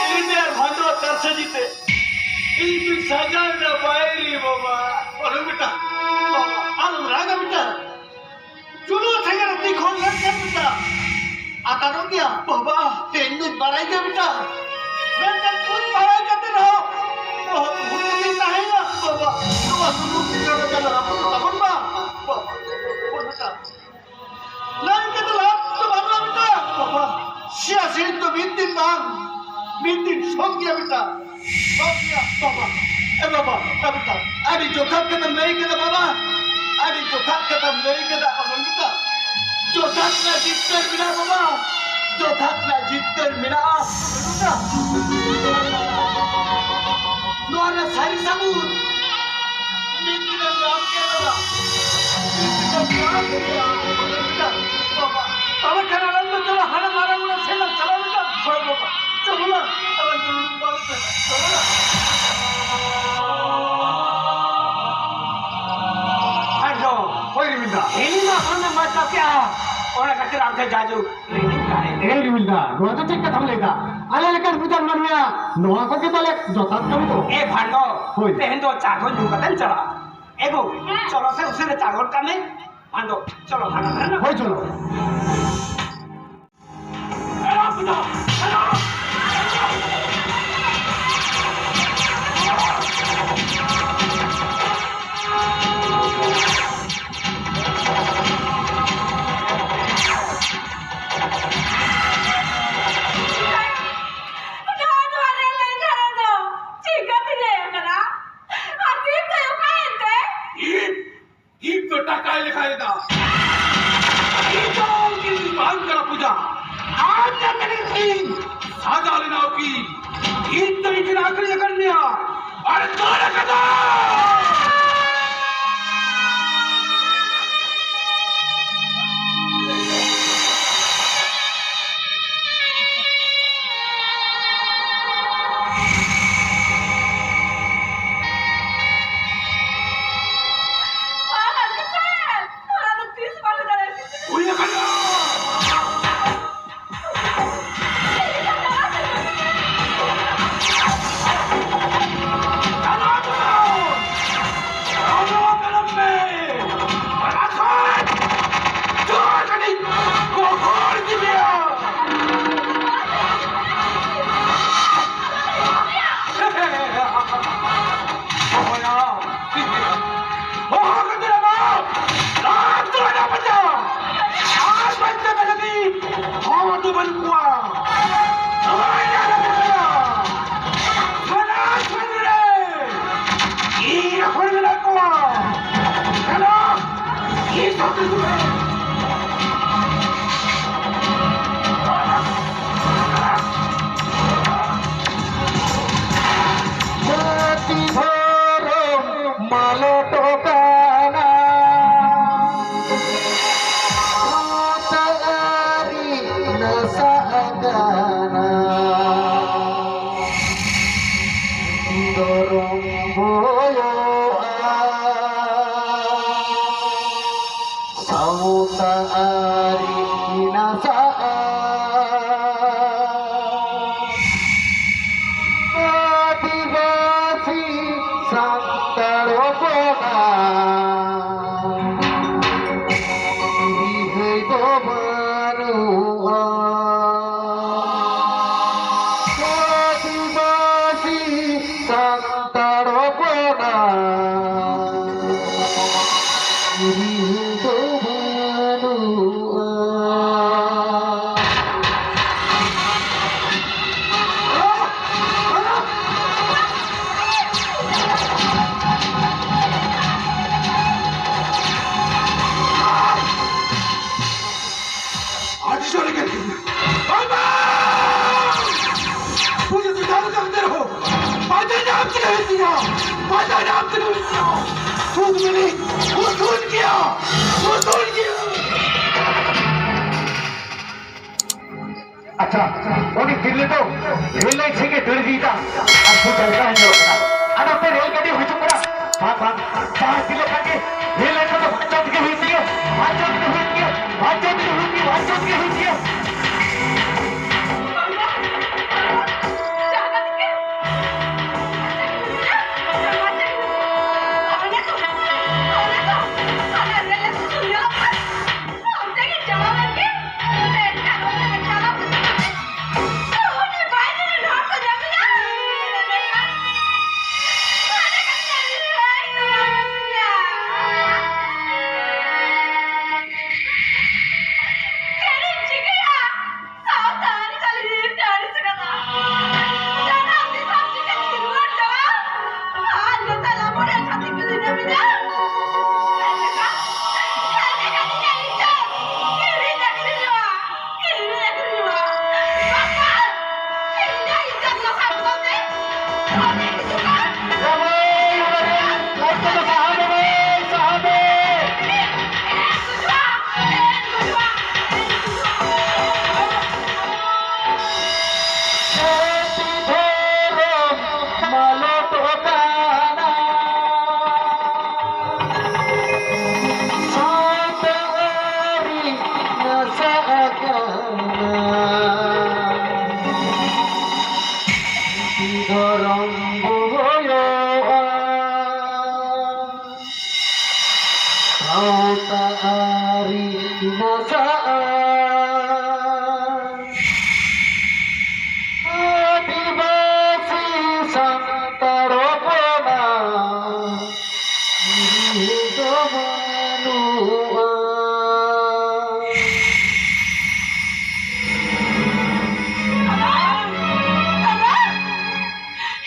ᱤᱞᱤᱢᱮᱨ ᱵᱷᱟᱱᱰᱚ ᱛᱟᱨᱥᱟ ᱡᱤᱛᱮ ᱤᱧ ᱫᱩᱧ ᱥᱟᱡᱟᱣ ᱮᱱᱟ ᱵᱟᱭᱨᱤ ᱵᱟᱵᱟ᱾ ᱚᱱᱟ ᱜᱚᱴᱟ᱾ ᱟᱞᱚᱢ ᱨᱟᱜᱟ ᱵᱮᱴᱟ᱾ ᱪᱩᱞᱩ ᱥᱮᱸᱜᱮᱞ ᱛᱤ ᱠᱷᱚᱱ ᱞᱮ ᱪᱮᱫ ᱞᱮᱠᱟ? ᱟᱛᱟᱨᱚᱜ ᱜᱮᱭᱟ᱾ ᱵᱟᱵᱟ, ᱛᱮᱦᱮᱧ ᱫᱚᱧ ᱵᱟᱲᱟᱭ ᱜᱮᱭᱟ ᱵᱮᱴᱟ᱾ ᱢᱮᱱᱠᱷᱟᱱ ᱵᱩᱡᱽ ᱵᱟᱲᱟᱭ ᱠᱟᱛᱮ ᱨᱮᱦᱚᱸ ᱵᱚᱦᱚᱜ ᱩᱦᱩᱞ ᱛᱮᱜᱮᱧ ᱛᱟᱦᱮᱸᱭᱮᱱᱟ᱾ ᱵᱟᱵᱟ, ᱱᱚᱣᱟ ᱥᱩᱢᱩᱝ ᱜᱮ ᱡᱚᱲᱚ ᱡᱟᱞᱟ ᱨᱟᱹᱯᱩᱫ ᱛᱟᱵᱚᱱ ᱢᱟ᱾ ᱵᱟᱵᱟ, ᱵᱟᱵᱟ, ᱵᱟᱵᱟ᱾ ᱞᱟᱹᱭ ᱠᱟᱛᱮ ᱞᱟᱵᱷ ᱫᱚ ᱵᱟᱹᱱᱩᱜᱼᱟ ᱵᱮᱴᱟ᱾ ᱵᱟᱵᱟ, ᱥᱮᱭᱟ ᱥᱮᱨᱮᱧ ᱫᱚ ᱢᱤᱫ ᱫᱤᱱ ᱵᱟᱝ, ᱢᱤᱫ ᱫᱤᱱ ᱥᱚᱝ ᱜᱮᱭᱟ ᱵᱮᱴᱟ᱾ ᱵᱟᱵᱟ, ᱮ ᱵᱟᱵᱟ, ᱮ ᱵᱮᱴᱟ, ᱟᱹᱰᱤ ᱡᱚᱛᱷᱟᱛ ᱠᱟᱛᱷᱟᱢ ᱞᱟᱹᱭ ᱠᱮᱫᱟ ᱵᱟᱵᱟ, ᱟᱹᱰᱤ ᱡᱚᱛᱷᱟᱛ ᱠᱟᱛᱷᱟᱢ ᱞᱟᱹᱭ ᱠᱮᱫᱟ ᱚᱱᱚᱞ ᱵᱮᱴᱟ᱾ ᱡᱚᱛᱷᱟᱛ ᱨᱮᱱᱟᱜ ᱡᱤᱛᱠᱟᱹᱨ ᱢᱮᱱᱟᱜᱼᱟ ᱵᱟᱵᱟ, ᱡᱚᱛᱷᱟᱛ ᱨᱮᱱᱟᱜ ᱡᱤᱛᱠᱟᱹᱨ ᱢᱮᱱᱟᱜᱼᱟ ᱚᱱᱚᱞ ᱵᱮᱴᱟ᱾ ᱱᱚᱣᱟ ᱨᱮᱱᱟᱜ ᱥᱟᱹᱨᱤ ᱥᱟᱹᱵᱩᱛ ᱢᱤᱫ ᱫᱤᱱᱮᱢ ᱧᱟᱢ ᱠᱮᱫᱟ ᱵᱟᱵᱟ, ᱢᱤᱫ ᱫᱤᱱᱮᱢ ᱧᱟᱢ ᱠᱮᱫᱟ ᱚᱱᱚᱞ ᱵᱮᱴᱟ᱾ ᱵᱟᱵᱟ, ᱛᱚᱵᱮ ᱠᱷᱟᱱ ᱟᱞᱟᱝ ᱫᱚ ᱪᱚᱞᱚ ᱦᱟᱱᱟ ᱢᱟᱨᱟᱝ ᱚᱲᱟᱜ ᱥᱮᱫ ᱞᱟᱝ ᱪᱟᱞᱟᱣ ᱞᱮᱱ ᱜᱮ᱾ ᱦᱳᱭ ᱵᱟᱵᱟ, ᱪᱚᱞᱚ ᱱᱟ, ᱟᱞᱟᱝ ᱫᱚ ᱱᱩᱱᱟᱹᱜ ᱵᱟᱝ ᱥᱮ, ᱪᱚᱞᱚ ᱱᱟ᱾ ᱟᱡ ᱫᱚ, ᱦᱳᱭ ᱨᱤᱢᱤᱞ ᱫᱟ᱾ ᱤᱧ ᱢᱟ ᱯᱷᱳᱱ ᱮᱢ ᱵᱟᱪᱷᱟᱣ ᱠᱮᱜᱼᱟ, ᱚᱱᱟ ᱠᱷᱟᱹᱛᱤᱨ ᱟᱢ ᱴᱷᱮᱱ ᱡᱟᱭᱡᱩᱜᱽ ᱨᱤᱢᱤᱞ ᱫᱟ᱾ ᱮ ᱨᱤᱢᱤᱞ ᱫᱟ, ᱱᱚᱣᱟ ᱫᱚ ᱪᱮᱫ ᱠᱟᱛᱷᱟᱢ ᱞᱟᱹᱭ ᱫᱟ? ᱟᱞᱮ ᱞᱮᱠᱟᱱ ᱵᱩᱡᱷᱟᱹᱣ ᱢᱟᱹᱱᱢᱤᱭᱟᱜ ᱱᱚᱣᱟ ᱠᱚᱜᱮ ᱯᱟᱞᱮ ᱡᱚᱛᱷᱟᱛ ᱠᱟᱹᱢᱤ ᱫᱚ᱾ ᱮ ᱵᱷᱟᱱᱰᱚ, ᱦᱳᱭ᱾ ᱛᱮᱦᱮᱧ ᱫᱚ ᱪᱟ ᱠᱚ ᱧᱩ ᱠᱟᱛᱮᱢ ᱪᱟᱞᱟᱜᱼᱟ᱾ ᱮ ᱜᱳ, ᱪᱚᱞᱚ ᱥᱮ ᱩᱥᱟᱹᱨᱟ ᱪᱟ ᱜᱚᱫ ᱠᱟᱜ ᱢᱮ᱾ ᱵᱷᱟᱱᱰᱚ, ᱪᱚᱞᱚ ᱦᱟᱱᱟ ᱫᱷᱟᱨᱮ ᱱᱟ᱾ ᱦᱳᱭ, ᱪᱚᱞᱚ᱾ ᱟᱨ ᱫᱟᱹᱲ ᱟᱠᱟᱫᱟ! ᱦᱩᱭ ᱟᱠᱟᱱᱟ! ᱪᱟᱞᱟᱣ ᱢᱮ! ᱪᱟᱞᱟᱣ ᱢᱮ! ᱚᱱᱟ ᱠᱷᱚᱱ ᱡᱳᱨ ᱠᱟᱹᱴᱤᱡ ᱜᱚᱦᱚᱲ ᱤᱫᱤ ᱢᱮᱭᱟ! ᱵᱚᱭᱦᱟ! ᱦᱚᱦᱚ ᱠᱟᱛᱮ ᱨᱮᱦᱚᱸ ᱞᱟᱦᱟ ᱫᱚ ᱟᱞᱚ ᱯᱟᱸᱡᱟ! ᱟᱨ ᱯᱟᱸᱡᱟ ᱠᱚ ᱞᱟᱹᱜᱤᱫ ᱦᱚᱲ ᱫᱚ ᱵᱟᱹᱱᱩᱜ ᱠᱚᱣᱟ! ᱱᱚᱣᱟ ᱧᱮᱞ ᱟᱠᱟᱫᱟ! ᱥᱟᱱᱟ ᱥᱟᱹᱨᱤ ᱨᱮ ᱤᱧ ᱦᱚᱲ ᱢᱮᱱᱟᱜ ᱠᱚᱣᱟ! ᱥᱟᱱᱟ ᱤᱧ ᱥᱟᱶᱛᱮ ᱦᱤᱡᱩᱜ ᱢᱮ! ᱡᱟᱹᱛᱤ ᱫᱷᱚᱨᱚᱢ ᱢᱟᱞᱚᱴᱚᱜ ᱠᱟᱱᱟ, ᱥᱟᱶᱛᱟ ᱟᱹᱨᱤ ᱱᱟᱥᱟᱜ ᱠᱟᱱᱟ᱾ ᱫᱷᱚᱨᱚᱢ ᱦᱩᱭᱩᱜᱼᱟ᱾ ᱥᱟᱶᱛᱟ ᱟᱹᱨᱤ ᱱᱟᱥᱟᱜᱼᱟ᱾ ᱟᱹᱫᱤᱵᱟᱹᱥᱤ ᱥᱟᱱᱛᱟᱲ ᱦᱚᱯᱚᱱᱟᱜ ᱨᱤᱦᱟᱹᱭ ᱫᱚ ᱵᱟᱹᱱᱩᱜᱼᱟ᱾ ᱟᱹᱫᱤᱵᱟᱹᱥᱤ ᱥᱟᱱᱛᱟᱲ ᱦᱚᱯᱚᱱᱟᱜ ᱨᱤᱦᱟᱹᱭ ᱫᱚ ᱵᱟᱹᱱᱩᱜᱼᱟ᱾ ᱛᱤᱧᱟ, ᱵᱟᱡᱟᱣ ᱧᱟᱢ ᱛᱮᱜᱮ ᱦᱩᱭᱩᱜ ᱛᱤᱧᱟ᱾ ᱥᱩᱫ ᱵᱤᱱᱤ ᱩᱥᱩᱞ ᱜᱮᱭᱟ, ᱩᱥᱩᱞ ᱜᱮᱭᱟ᱾ ᱟᱪᱪᱷᱟ, ᱩᱱᱤ ᱛᱤᱨᱞᱟᱹ ᱫᱚ ᱨᱮᱞ ᱞᱟᱭᱤᱱ ᱥᱮᱫ ᱜᱮ ᱫᱟᱹᱲ ᱤᱫᱤᱭᱮᱫᱟ᱾ ᱟᱨ ᱵᱩᱡᱽ ᱟᱞᱜᱟ ᱧᱮᱞᱚᱜ ᱠᱟᱱᱟ᱾ ᱟᱨ ᱱᱚᱛᱮ ᱨᱮᱞ ᱜᱟᱹᱰᱤ ᱦᱤᱡᱩᱜ ᱠᱟᱱᱟ᱾ ᱵᱟᱝ, ᱵᱟᱝ, ᱡᱟᱦᱟᱸ ᱛᱤᱱᱟᱹᱜ ᱜᱟᱱ ᱜᱮ ᱨᱮᱞ ᱞᱟᱭᱤᱱ ᱠᱚᱫᱚ ᱵᱟᱧᱪᱟᱣ ᱛᱮᱜᱮ ᱦᱩᱭᱩᱜ ᱜᱮᱭᱟ, ᱵᱟᱧᱪᱟᱣ ᱛᱮᱜᱮ ᱦᱩᱭᱩᱜ ᱜᱮᱭᱟ, ᱵᱟᱧᱪᱟᱣ ᱛᱮᱜᱮ ᱦᱩᱭᱩᱜ ᱜᱮᱭᱟ, ᱵᱟᱧᱪᱟᱣ ᱛᱮᱜᱮ ᱦᱩᱭᱩᱜ ᱜᱮᱭᱟ᱾ ᱥᱟᱶᱛᱟ ᱟᱹᱨᱤᱪᱟᱹᱞᱤ ᱵᱤᱨ ᱛᱮ ᱟᱹᱲᱤᱥ ᱠᱟᱫᱟ᱾ ᱡᱟᱱᱟᱢ ᱫᱤᱥᱚᱢ ᱪᱤᱠᱟᱹᱛᱮ ᱨᱩᱣᱟᱹᱲ ᱪᱟᱞᱟᱜᱼᱟ? ᱟᱨ ᱱᱚᱛᱮ ᱞᱟᱵᱚᱰᱤᱭᱟ ᱪᱷᱟᱹᱛᱤᱠ ᱠᱚ ᱧᱤᱫᱟᱹ ᱢᱮᱱᱟ᱾ ᱪᱮᱫ ᱞᱮᱠᱟ? ᱪᱮᱫ ᱞᱮᱠᱟ ᱛᱤᱧᱟ ᱤᱧ ᱫᱚ? ᱠᱤᱨᱤᱧ ᱟᱹᱠᱷᱨᱤᱧᱚᱜᱼᱟ᱾ ᱠᱤᱨᱤᱧ ᱟᱹᱠᱷᱨᱤᱧᱚᱜᱼᱟ᱾ ᱵᱟᱯᱟ! ᱤᱧ ᱫᱚ ᱤᱧ ᱫᱚ ᱱᱚᱝᱠᱟ ᱫᱚ ᱵᱟᱝ᱾ ᱫᱷᱚᱨᱚᱢ ᱦᱩᱭᱩᱜᱼᱟ᱾ ᱥᱟᱶᱛᱟ ᱟᱹᱨᱤ ᱱᱟᱥᱟᱜᱼᱟ᱾ ᱟᱹᱫᱤᱵᱟᱹᱥᱤ ᱥᱟᱱᱛᱟᱲ ᱦᱚᱯᱚᱱᱟᱜ ᱫᱚ ᱵᱟᱹᱱᱩᱜᱼᱟ᱾ ᱫᱟᱫᱟ!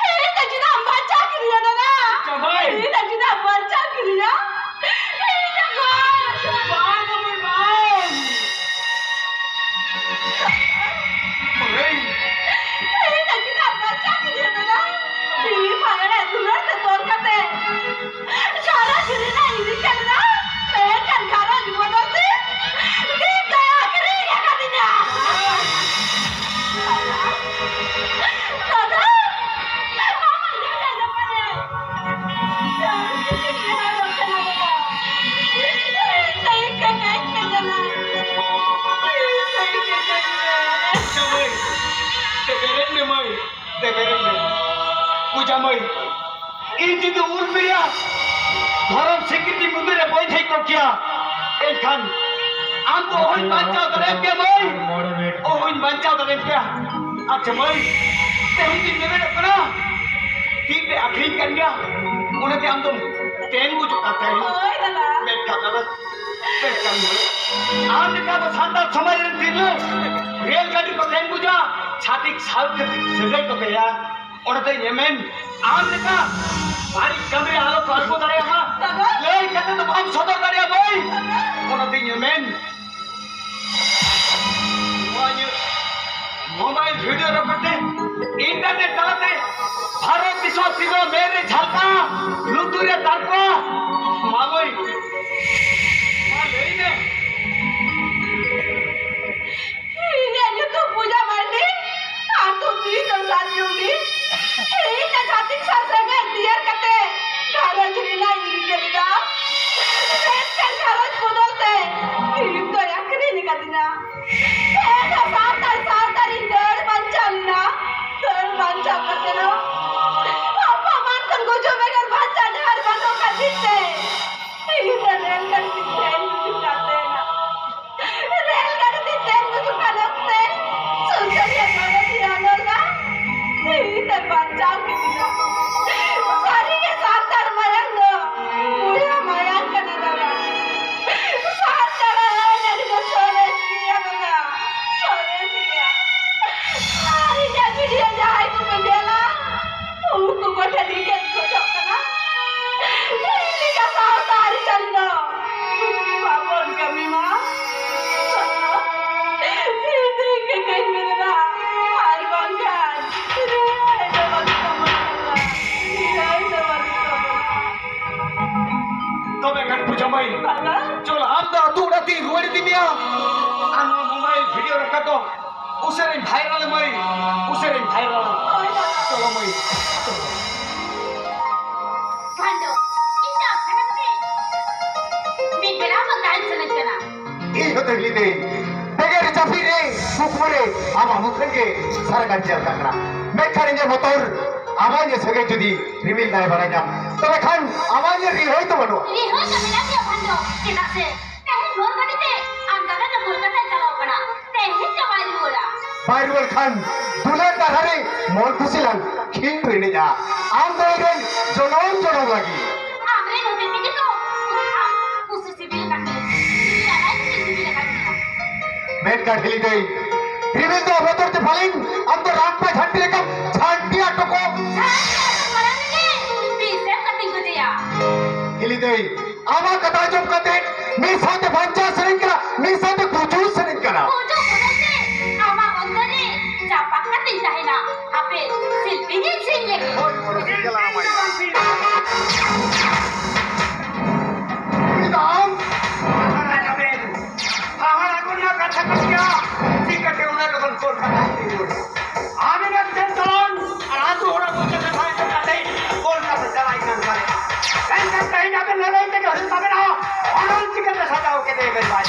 ᱤᱧ ᱫᱚ ᱪᱮᱫᱟᱜ ᱮᱢ ᱵᱟᱧᱪᱟᱣ ᱠᱤᱫᱤᱧᱟ, ᱫᱟᱫᱟ? ᱪᱟᱵᱟᱭ! ᱤᱧ ᱫᱚ ᱪᱮᱫᱟᱜ ᱮᱢ ᱵᱟᱧᱪᱟᱣ ᱠᱤᱫᱤᱧᱟ? ᱤᱧ ᱫᱚ ᱵᱟᱧᱪᱟᱣ ᱡᱟᱢᱟᱹᱭ, ᱤᱧ ᱡᱩᱫᱤ ᱩᱨᱢᱤᱞᱟ ᱫᱷᱚᱨᱚᱢ ᱥᱤᱠᱨᱤᱛᱤ ᱢᱚᱱᱫᱤᱨ ᱨᱮ ᱵᱟᱹᱧ ᱦᱮᱡ ᱠᱚᱜ ᱠᱮᱭᱟ, ᱮᱱᱠᱷᱟᱱ ᱟᱢ ᱫᱚ ᱚᱦᱚᱧ ᱵᱟᱧᱪᱟᱣ ᱫᱟᱲᱮᱭᱟᱜ ᱠᱮᱭᱟ ᱢᱟᱹᱭ, ᱚᱦᱚᱧ ᱵᱟᱧᱪᱟᱣ ᱫᱟᱲᱮᱭᱟᱜ ᱠᱮᱭᱟ᱾ ᱟᱪᱪᱷᱟ ᱢᱟᱹᱭ, ᱛᱮᱦᱮᱧ ᱫᱚᱧ ᱢᱮᱢᱮᱱᱚᱜ ᱠᱟᱱᱟ, ᱛᱤ ᱯᱮ ᱟᱹᱠᱷᱨᱤᱧ ᱠᱟᱱ ᱜᱮᱭᱟ, ᱚᱱᱟᱛᱮ ᱟᱢ ᱫᱚᱢ ᱛᱮᱱ ᱜᱩᱡᱩᱜ ᱠᱟᱱ ᱛᱟᱦᱮᱸᱱ᱾ ᱦᱳᱭ ᱫᱟᱫᱟ᱾ ᱢᱮᱱᱠᱷᱟᱱ ᱫᱟᱫᱟ, ᱢᱮᱱᱠᱷᱟᱱ ᱢᱟᱹᱭ, ᱟᱢ ᱞᱮᱠᱟ ᱟᱵᱚ ᱥᱟᱱᱛᱟᱲ ᱥᱚᱢᱟᱡᱽ ᱨᱮᱱ ᱛᱤᱨᱞᱟᱹ ᱨᱮᱞ ᱜᱟᱹᱰᱤ ᱠᱚ ᱛᱮᱱ ᱜᱩᱡᱟ, ᱪᱷᱟᱹᱛᱤᱠ ᱥᱟᱶᱛᱮ ᱥᱟᱹᱜᱟᱹᱭ ᱠᱚ ᱛᱮᱭᱟ᱾ ᱚᱱᱟᱛᱮᱧ ᱢᱮᱢᱮᱱ, ᱟᱢ ᱞᱮᱠᱟ ᱵᱟᱹᱲᱤᱡ ᱠᱟᱹᱢᱤ ᱨᱮ ᱟᱞᱚ ᱠᱚ ᱟᱬᱜᱚ ᱫᱟᱲᱮᱭᱟᱜ ᱢᱟ᱾ ᱫᱟᱫᱟ᱾ ᱞᱟᱹᱭ ᱠᱟᱛᱮ ᱫᱚ ᱵᱟᱢ ᱥᱚᱫᱚᱨ ᱫᱟᱲᱮᱭᱟᱜᱼᱟ ᱢᱟᱹᱭ᱾ ᱫᱟᱫᱟ᱾ ᱚᱱᱟᱛᱮᱧ ᱢᱮᱢᱮᱱ, ᱱᱚᱣᱟ ᱤᱧᱟᱹᱜ mobile video record ᱛᱮ internet ᱛᱟᱞᱟᱛᱮ ᱵᱷᱟᱨᱚᱛ ᱫᱤᱥᱚᱢ ᱥᱤᱢᱟᱹ ᱢᱮᱫ ᱨᱮ ᱡᱷᱟᱞᱠᱟᱜᱼᱟ, ᱞᱩᱛᱩᱨ ᱨᱮ ᱛᱟᱨᱠᱚᱜᱼᱟ᱾ ᱢᱟ ᱢᱟᱹᱭ, ᱢᱟ ᱞᱟᱹᱭ ᱢᱮ᱾ ᱤᱧᱟᱹᱜ ᱧᱩᱛᱩᱢ ᱯᱩᱡᱟ ᱢᱟᱨᱰᱤ, ᱟᱹᱛᱩ ᱛᱤᱧ ᱫᱚ ᱥᱟᱨᱡᱚᱢᱰᱤ᱾ ᱤᱧ ᱫᱚ ᱪᱷᱟᱹᱛᱤᱠ ᱥᱟᱶ ᱥᱮᱸᱜᱮᱞ ᱛᱮᱭᱟᱨ ᱠᱟᱛᱮ ᱜᱷᱟᱨᱚᱸᱡᱽ ᱨᱮᱱᱟᱜ ᱤᱧ ᱨᱤᱠᱟᱹ ᱞᱮᱫᱟ, ᱢᱮᱱᱠᱷᱟᱱ ᱜᱷᱟᱨᱚᱸᱡᱽ ᱵᱚᱫᱚᱞ ᱛᱮ ᱤᱧ ᱫᱚᱭ ᱟᱹᱠᱷᱨᱤᱧ ᱟᱠᱟᱫᱤᱧᱟ᱾ ᱤᱧ ᱫᱚ ᱥᱟᱱᱛᱟᱲ ᱥᱟᱶᱛᱟ ᱨᱤᱧ ᱫᱟᱹᱲ ᱵᱟᱧᱪᱟᱣ ᱞᱮᱱᱟ, ᱫᱟᱹᱲ ᱵᱟᱧᱪᱟᱣ ᱠᱟᱛᱮ ᱦᱚᱸ ᱟᱯᱟᱢᱟᱱ ᱠᱷᱚᱱ ᱜᱩᱡᱩᱜ ᱵᱮᱜᱚᱨ ᱵᱟᱧᱪᱟᱣ ᱰᱟᱦᱟᱨ ᱵᱟᱹᱱᱩᱜ ᱠᱷᱟᱹᱛᱤᱨ ᱛᱮ ᱤᱧ ᱫᱚ ᱨᱮᱞ ᱜᱟᱹᱰᱤ ᱛᱮᱧ ᱫᱮᱡ ᱜᱩᱡᱩᱜ ᱠᱟᱱ ᱛᱟᱦᱮᱱᱟ᱾ ᱨᱮᱞ ᱜᱟᱹᱰᱤ ᱛᱮ ᱫᱮᱡ ᱜᱩᱡᱩᱜ ᱠᱟᱱ ᱚᱠᱛᱮ ᱥᱩᱥᱟᱹᱨᱤᱭᱟᱹ ᱜᱚᱲᱚ ᱥᱤᱭᱟᱹ ᱞᱚᱞᱟ ᱤᱧ ᱛᱮ ᱵᱟᱧᱪᱟᱣ ᱠᱤᱫᱤᱧᱟ᱾ ᱥᱟᱹᱨᱤᱜᱮ ᱥᱟᱱᱛᱟᱲ ᱢᱟᱭᱟᱝ ᱫᱚ ᱵᱚᱭᱦᱟ ᱢᱟᱭᱟᱝ ᱠᱟᱱᱟ ᱫᱟᱫᱟ᱾ ᱥᱟᱱᱛᱟᱲ ᱟᱹᱱ ᱟᱹᱨᱤ ᱫᱚ ᱥᱚᱨᱮᱥ ᱜᱮᱭᱟ ᱫᱟᱫᱟ, ᱥᱚᱨᱮᱥ ᱜᱮᱭᱟ᱾ ᱟᱨ ᱤᱧᱟᱹᱜ video ᱡᱟᱦᱟᱸᱭ ᱠᱚᱠᱚ ᱧᱮᱞᱟ, ᱩᱱᱠᱩ ᱠᱚᱴᱷᱮᱱ ᱤᱧ ᱦᱮᱡ ᱠᱷᱚᱡᱚᱜ ᱠᱟᱱᱟ᱾ ᱤᱧ ᱞᱮᱠᱟ ᱥᱟᱶᱛᱟ ᱟᱹᱨᱤᱪᱟᱹᱞᱤ ᱫᱚ ᱵᱟᱵᱚᱱ ᱠᱟᱹᱢᱤ ᱢᱟ᱾ ᱤᱧ ᱫᱚ ᱤᱱᱠᱟᱹ ᱠᱟᱹᱧ ᱢᱮᱱᱟ, ᱟᱨ ᱵᱟᱝᱠᱷᱟᱱ ᱨᱤᱦᱟᱹᱭ ᱫᱚ ᱵᱟᱹᱱᱩᱜ ᱛᱟᱵᱚᱱᱟ᱾ ᱨᱤᱦᱟᱹᱭ ᱫᱚ ᱵᱟᱹᱱᱩᱜ ᱛᱟᱵᱚᱱᱟ᱾ ᱛᱚᱵᱮ ᱠᱷᱟᱱ ᱯᱩᱡᱟ ᱢᱟᱹᱭ, ᱫᱟᱫᱟ᱾ ᱪᱚᱞ, ᱟᱢ ᱫᱚ ᱟᱹᱛᱩ ᱚᱲᱟᱜ ᱛᱮᱧ ᱨᱩᱣᱟᱹᱲ ᱤᱫᱤ ᱢᱮᱭᱟ᱾ ᱟᱨ ᱱᱚᱣᱟ mobile video record ᱫᱚ ᱩᱥᱟᱹᱨᱟᱧ viral ᱢᱟᱹᱭ, ᱩᱥᱟᱹᱨᱟᱧ viral᱾ ᱦᱳᱭ ᱫᱟᱫᱟ᱾ ᱪᱚᱞᱚ ᱢᱟᱹᱭ, ᱪᱚᱞᱚ᱾ ᱵᱷᱟᱱᱰᱚ, ᱤᱧ ᱫᱚ ᱟᱯᱱᱟᱨ ᱛᱮ ᱢᱤᱫ ᱵᱮᱲᱟ ᱦᱚᱸ ᱛᱟᱦᱮᱸ ᱥᱟᱱᱟᱧ ᱠᱟᱱᱟ᱾ ᱤᱧ ᱦᱚᱸ ᱛᱟᱦᱮᱸ ᱞᱤᱫᱟᱹᱧ᱾ ᱵᱮᱜᱮᱨ ᱡᱟᱹᱯᱤᱫ ᱨᱮ ᱠᱩᱠᱢᱩ ᱨᱮ ᱟᱢᱟᱜ ᱢᱩᱠᱷᱟᱹᱱ ᱜᱮ ᱥᱟᱨᱟ ᱜᱷᱟᱹᱲᱤ ᱧᱮᱞ ᱠᱟᱜ ᱠᱟᱱᱟ᱾ ᱢᱮᱱᱠᱷᱟᱱ ᱤᱧᱟᱹᱜ ᱵᱚᱛᱚᱨ ᱟᱢᱟᱜ ᱧᱮᱞ ᱥᱟᱹᱜᱟᱹᱭ ᱡᱩᱫᱤ ᱨᱤᱢᱤᱞ ᱱᱟᱭ ᱵᱟᱲᱟᱭ ᱧᱟᱢ, ᱛᱚᱵᱮ ᱠᱷᱟᱱ ᱟᱢᱟᱜ ᱧᱮᱞ ᱨᱤᱦᱟᱹᱭ ᱫᱚ ᱵᱟᱹᱱᱩᱜᱼᱟ᱾ ᱨᱤᱦᱟᱹᱭ ᱫᱚ ᱢᱮᱱᱟᱜ ᱜᱮᱭᱟ ᱵᱷᱟᱱᱰᱚ, ᱪᱮᱫᱟᱜ ᱥᱮ ᱛᱮᱦᱮᱧ ᱵᱷᱳᱨ ᱜᱟᱹᱰᱤ ᱛᱮ ᱟᱢ ᱫᱟᱫᱟ ᱫᱚ ᱠᱳᱞᱠᱟᱛᱟᱭ ᱪᱟᱞᱟᱣ ᱠᱟᱱᱟ᱾ ᱛᱮᱦᱮᱧ ᱫᱚ ᱵᱟᱭ ᱨᱩᱣᱟᱹᱲᱟ᱾ ᱵᱟᱭ ᱨᱩᱣᱟᱹᱲ ᱠᱷᱟᱱ ᱫᱩᱞᱟᱹᱲ ᱫᱟᱨᱦᱟ ᱨᱮ ᱢᱚᱞ ᱠᱩᱥᱤ ᱞᱟᱝ ᱠᱷᱤᱞ ᱨᱮ ᱮᱱᱮᱡᱼᱟ᱾ ᱟᱢ ᱫᱚ ᱤᱧ ᱨᱮᱱ ᱡᱚᱱᱚᱢ ᱡᱚᱱᱚᱢ ᱞᱟᱹᱜᱤᱫ᱾ ᱟᱢ ᱨᱮᱱ ᱦᱚᱛᱮ ᱛᱮᱜᱮ ᱛᱚ ᱟᱢ ᱠᱩᱥᱤ ᱥᱤᱵᱤᱞ ᱠᱟᱱ ᱜᱮᱭᱟ᱾ ᱥᱤᱵᱤᱞ ᱟᱞᱟᱭ ᱛᱮᱜᱮ ᱥᱤᱵᱤᱞ ᱟᱠᱟᱫ ᱢᱮᱭᱟ᱾ ᱢᱮᱱᱠᱷᱟᱱ ᱦᱤᱞᱤ ᱫᱟᱹᱭ, ᱨᱤᱢᱤᱞ ᱫᱚ ᱵᱚᱛᱚᱨ ᱛᱮ ᱯᱟᱞᱮᱱ ᱟᱢ ᱫᱚ ᱨᱟᱢᱯᱟ ᱡᱷᱟᱱᱴᱤ ᱞᱮᱠᱟᱢ ᱡᱷᱟᱱᱴᱤ ᱟᱴᱚ ᱠᱚ᱾ ᱡᱷᱟᱱᱴᱤ ᱟᱴᱚ ᱢᱟᱲᱟᱝ ᱨᱮᱜᱮ ᱵᱤᱥᱮᱢ ᱠᱟᱹᱴᱤᱡ ᱜᱚᱡᱮᱭᱟ᱾ ᱦᱤᱞᱤ ᱫᱟᱹᱭ, ᱟᱢᱟᱜ ᱠᱟᱛᱷᱟ ᱟᱸᱡᱚᱢ ᱠᱟᱛᱮ ᱢᱤᱫ ᱥᱟᱶᱛᱮ ᱵᱟᱧᱪᱟᱣ ᱥᱟᱱᱟᱧ ᱠᱟᱱᱟ, ᱢᱤᱫ ᱥᱟᱶᱛᱮ ᱜᱩᱡᱩᱜ ᱥᱟᱱᱟᱧ ᱠᱟᱱᱟ᱾ ᱜᱩᱡᱩᱜ ᱠᱷᱚᱱᱟᱜ ᱥᱮ ᱟᱢᱟᱜ ᱚᱱᱛᱚᱨ ᱨᱮ ᱪᱟᱯᱟ ᱠᱟᱛᱮᱧ ᱛᱟᱦᱮᱱᱟ᱾ ᱦᱟᱯᱮ, ᱥᱤᱞᱯᱤᱧ ᱥᱤᱧ ᱞᱮᱜᱮ᱾ ᱩᱱᱤ ᱫᱚ ᱟᱢ ᱦᱟᱦᱟᱲᱟ ᱜᱚᱱᱟ ᱠᱟᱛᱷᱟ ᱠᱟᱱ ᱜᱮᱭᱟ᱾ ᱪᱤᱠᱟᱹᱛᱮ ᱩᱱᱟᱹᱜ ᱞᱚᱜᱚᱱ ᱠᱳᱞᱠᱟᱛᱟ ᱛᱮ ᱨᱩᱣᱟᱹᱲ? ᱟᱢ ᱮᱱᱟᱝ ᱴᱮᱱᱥᱚᱱ ᱟᱨ ᱟᱹᱛᱩ ᱦᱚᱲᱟᱜ ᱢᱚᱪᱟ ᱠᱟᱛᱷᱟ ᱟᱸᱡᱚᱢ ᱠᱟᱛᱮ ᱠᱳᱞᱠᱟᱛᱟ ᱪᱟᱞᱟᱜ ᱤᱧ ᱢᱮᱱ ᱠᱟᱫᱮᱭᱟ᱾ ᱢᱮᱱᱠᱷᱟᱱ ᱛᱮᱦᱮᱧ ᱟᱵᱮᱱ ᱞᱟᱹᱞᱟᱹᱭ ᱛᱮᱜᱮ ᱦᱩᱭᱩᱜ ᱛᱟᱵᱮᱱᱟ᱾ ᱚᱱᱚᱞ ᱪᱤᱠᱟᱹᱛᱮ ᱥᱟᱡᱟᱣ ᱠᱮᱫᱮ ᱵᱮᱱ ᱵᱟᱭ?